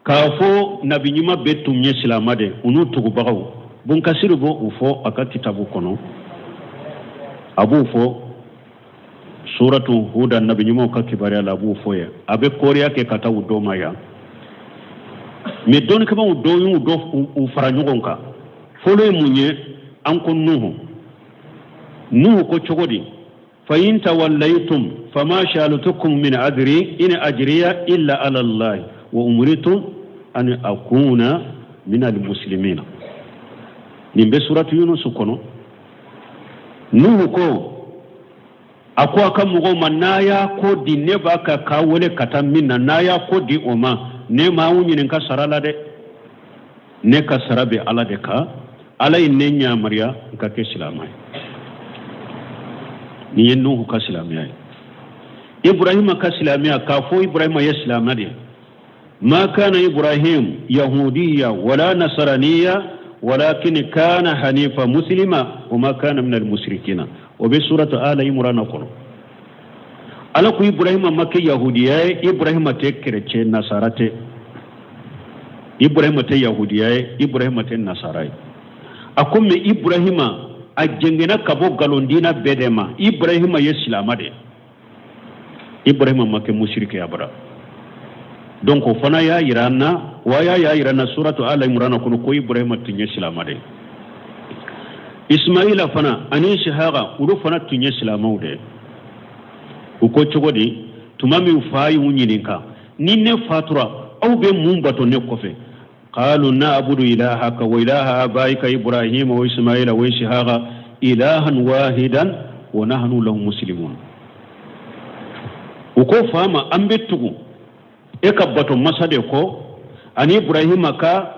k'a fɔ nabi ɲuman bɛɛ tun ye silama de, u n'u tugubagaw. Bun Kasiri b'o o fɔ a ka kitabu kɔnɔ, a b'o fɔ suratu Huda, nabi ɲumanw ka kibaruya la, a b'o fɔ yan, a bɛ kɔriya kɛ ka taa u dɔ ma yan. Mais dɔnnikɛbaaw dɔw y'u dɔ u fara ɲɔgɔn kan. Fɔlɔ ye mun ye? An ko Nuhu. Nuhu ko cogo di? Fa in tawallaytum fama sa'altukum min ajri in ajriya illa ala Allah wa umritu an akuna min almuslimina. Nin bɛ suratu Yunus kɔnɔ. Nuhu ko, a ko a ka mɔgɔw ma, n'a y'a ko di ne b'a ka k'a wele ka taa min na, n'a y'a ko di o ma, ne ma aw ɲininka sara la dɛ, ne ka sara bɛ Ala de kan, Ala ye ne yamaruya n ka kɛ silamɛ ye. Nin ye Nuhu ka silamɛya ye. Ibrahima ka silamɛya, k'a fɔ Ibrahima ye silamɛ de ye. Ma kana Ibrahim yahudiya wala nasaraniya walakin kana hanifa muslima wa ma kana minal musrikina. O bɛ suratu Ala Imurana kɔnɔ. Ala ko Ibrahima ma kɛ yahudiya ye, Ibrahima tɛ kerecɛn, nasara tɛ. Ibrahima tɛ yahudiya ye, Ibrahima tɛ nasara ye. A ko mais Ibrahima a jɛngɛnna ka bɔ nkalon diina bɛɛ de ma. Ibrahima ye silama de ye, Ibrahima ma kɛ musiriki abada. Donc o fana y'a yira an na, wa y'a yira an na suratu Ala Imurana kɔnɔ ko Ibrahima tun ye silama de ye. Ismaila fana ani Ishaqa, olu fana tun ye silamaw de ye. U ko cogo di? Tuma min fa y'u ɲininka, ni ne fatura, aw bɛ mun bato ne kɔfɛ? Qalu na'budu ilahaka wa ilaha abaika Ibrahima wa Ismaila wa Ishaqa ilahan wahidan wa nahnu lahu muslimun. U ko fa ma, an bɛ tugu e ka bato masa de kɔ, ani Ibrahima ka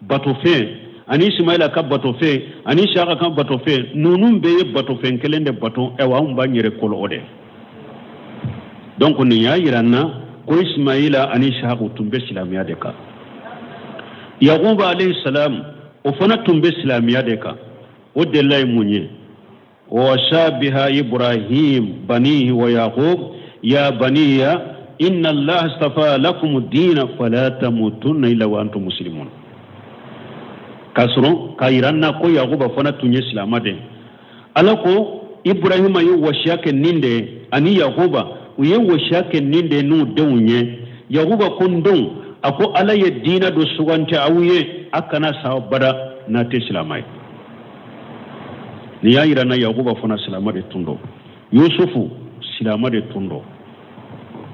batofɛn, ani Ismaila ka batofɛn, ani Ishaqa ka batofɛn. Ninnu bɛɛ ye batofɛn kelen de bato. Ɛwa, anw b'an yɛrɛ kolo o de. Donc nin y'a yira an na ko Ismaila ani Ishaqa tun bɛ silamɛya de kan. Yakuba alayhi salam, o fana tun bɛ silamɛya de kan. O delila ye mun ye? Wasa biha Ibrahim banihi wa Yaqub ya baniya inna Allah astafa lakum dina fala tamutunna illa wa antum muslimun. K'a sɔrɔ k'a yira an na ko Yakuba fana tun ye silamɛ de ye. Ala ko Ibrahima ye wasiya kɛ nin de ye, ani Yakuba, u ye wasiya kɛ nin de ye n'u denw ye. Yakuba ko, n denw, a ko Ala ye diinɛ dɔ suganti aw ye, a kana sa bada n'a tɛ silamɛ ye. Nin y'a yira na Yakuba fana silamɛ de tun don. Yusufu silamɛ de tun don.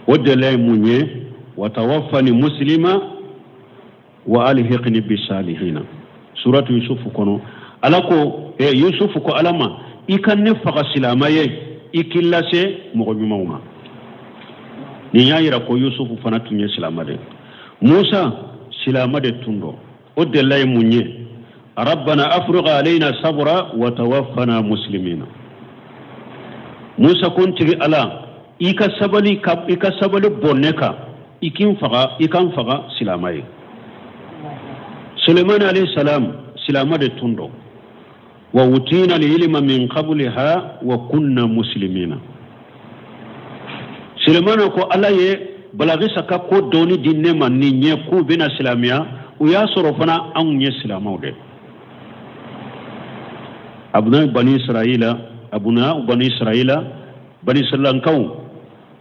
O delila ye mun ye? Watawafani muslima wa alhiqni bisalihina. Suratu Yusufu kɔnɔ, Ala ko Yusufu ko Ala ma, i ka ne faga silamɛ ye, i k'i lase mɔgɔ ɲumanw ma. Nin y'a yira ko Yusufu fana tun ye silamɛ de. Musa silama de tun don. O delila ye mun ye? Rabbana afrigh alayna sabra wa tawaffana muslimina. Musa ko n tigi Ala, i ka sabali ka i ka sabali bɔn ne kan, i k'i faga, i ka n faga silama ye. Sulemani alayhi salam silama de tun don. Wa utina al-ilma min qabliha wa kunna muslimina. Sulemana ko Ala ye Balakisa ka ko dɔɔni di ne ma nin ɲɛ k'u bɛna silamɛya, o y'a sɔrɔ fana anw ye silamɛw de. Abuna bani Israila, abuna bani Israila, bani Israilankaw,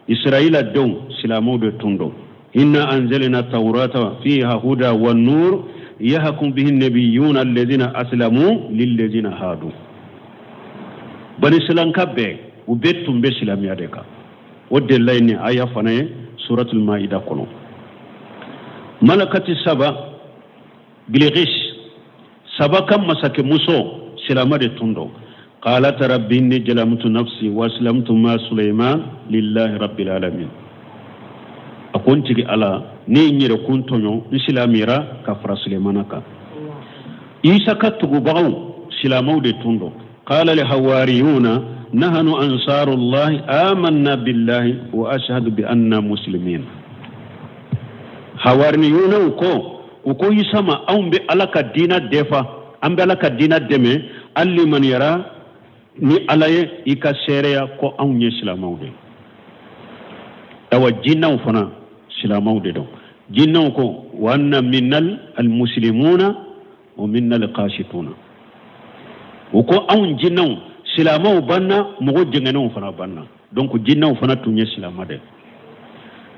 Israila denw silamɛw de tun don. Inna anzalna tawrata fiha huda wa nur yahkum bihi nabiyuna alladhina aslamu lilladhina hadu. Bani Israilanka bɛɛ, u bɛɛ tun bɛ silamɛya de kan. O delila ye nin aya fana ye suratul maida kɔnɔ. Malakati saba Bilqis saba ka masakɛmuso silama de tun don. Qalat rabbi inni zalamtu nafsi wa aslamtu ma Sulaiman lillahi rabbil alamin. A ko n tigi Ala, ne ye n yɛrɛ kun tɔɲɔ, n silamɛra ka fara Sulemana kan. Isa ka tugubagaw silamaw de tun don. Qala al hawariyuna nahnu ansarullahi amanna billahi wa ashhadu bi anna muslimin. Hawariniyunaw ko, u ko Isa ma, anw bɛ Ala ka diina defa, an bɛ Ala ka diina dɛmɛ, an limaniyara ni Ala ye, i ka seereya ko anw ye silamɛw de ye. Awa jinɛw fana silamɛw de don. Jinɛw ko wa anna minnal almuslimuna wa minnal qasituna. U ko anw jinɛw silamɛw b'an na, mɔgɔ jɛngɛnenw fana b'an na. Donc jinɛw fana tun ye silamɛ de.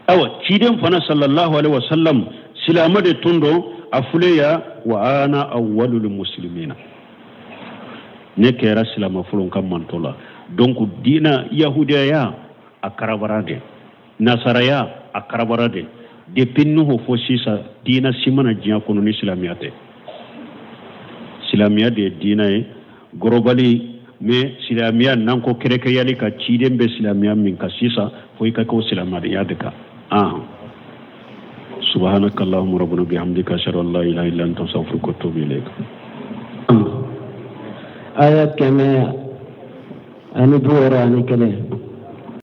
Awa ciden fana sallallahu alaihi wasallam silamɛ de tun don. A fule ya wa ana awwalul muslimina, ne kɛra silamɛ fɔlɔ ka mantɔ la. Donc diina yahudiyaya a karabara de, nasaraya a karabara de. Depuis Nuhu fo sisan, diina si ma na diɲɛ kɔnɔ ni silamɛya tɛ. Silamɛya de ye diina ye global. Mais silamɛya n'an ko kɛrɛkɛyali ka ciden bɛ silamɛya min kan sisan, fo i ka kɛ o silamɛya de kan. Ah, subhanaka allahumma rabbana bihamdika, ashhadu an la ilaha illa anta, astaghfiruka wa atubu ilayk. Aya 161.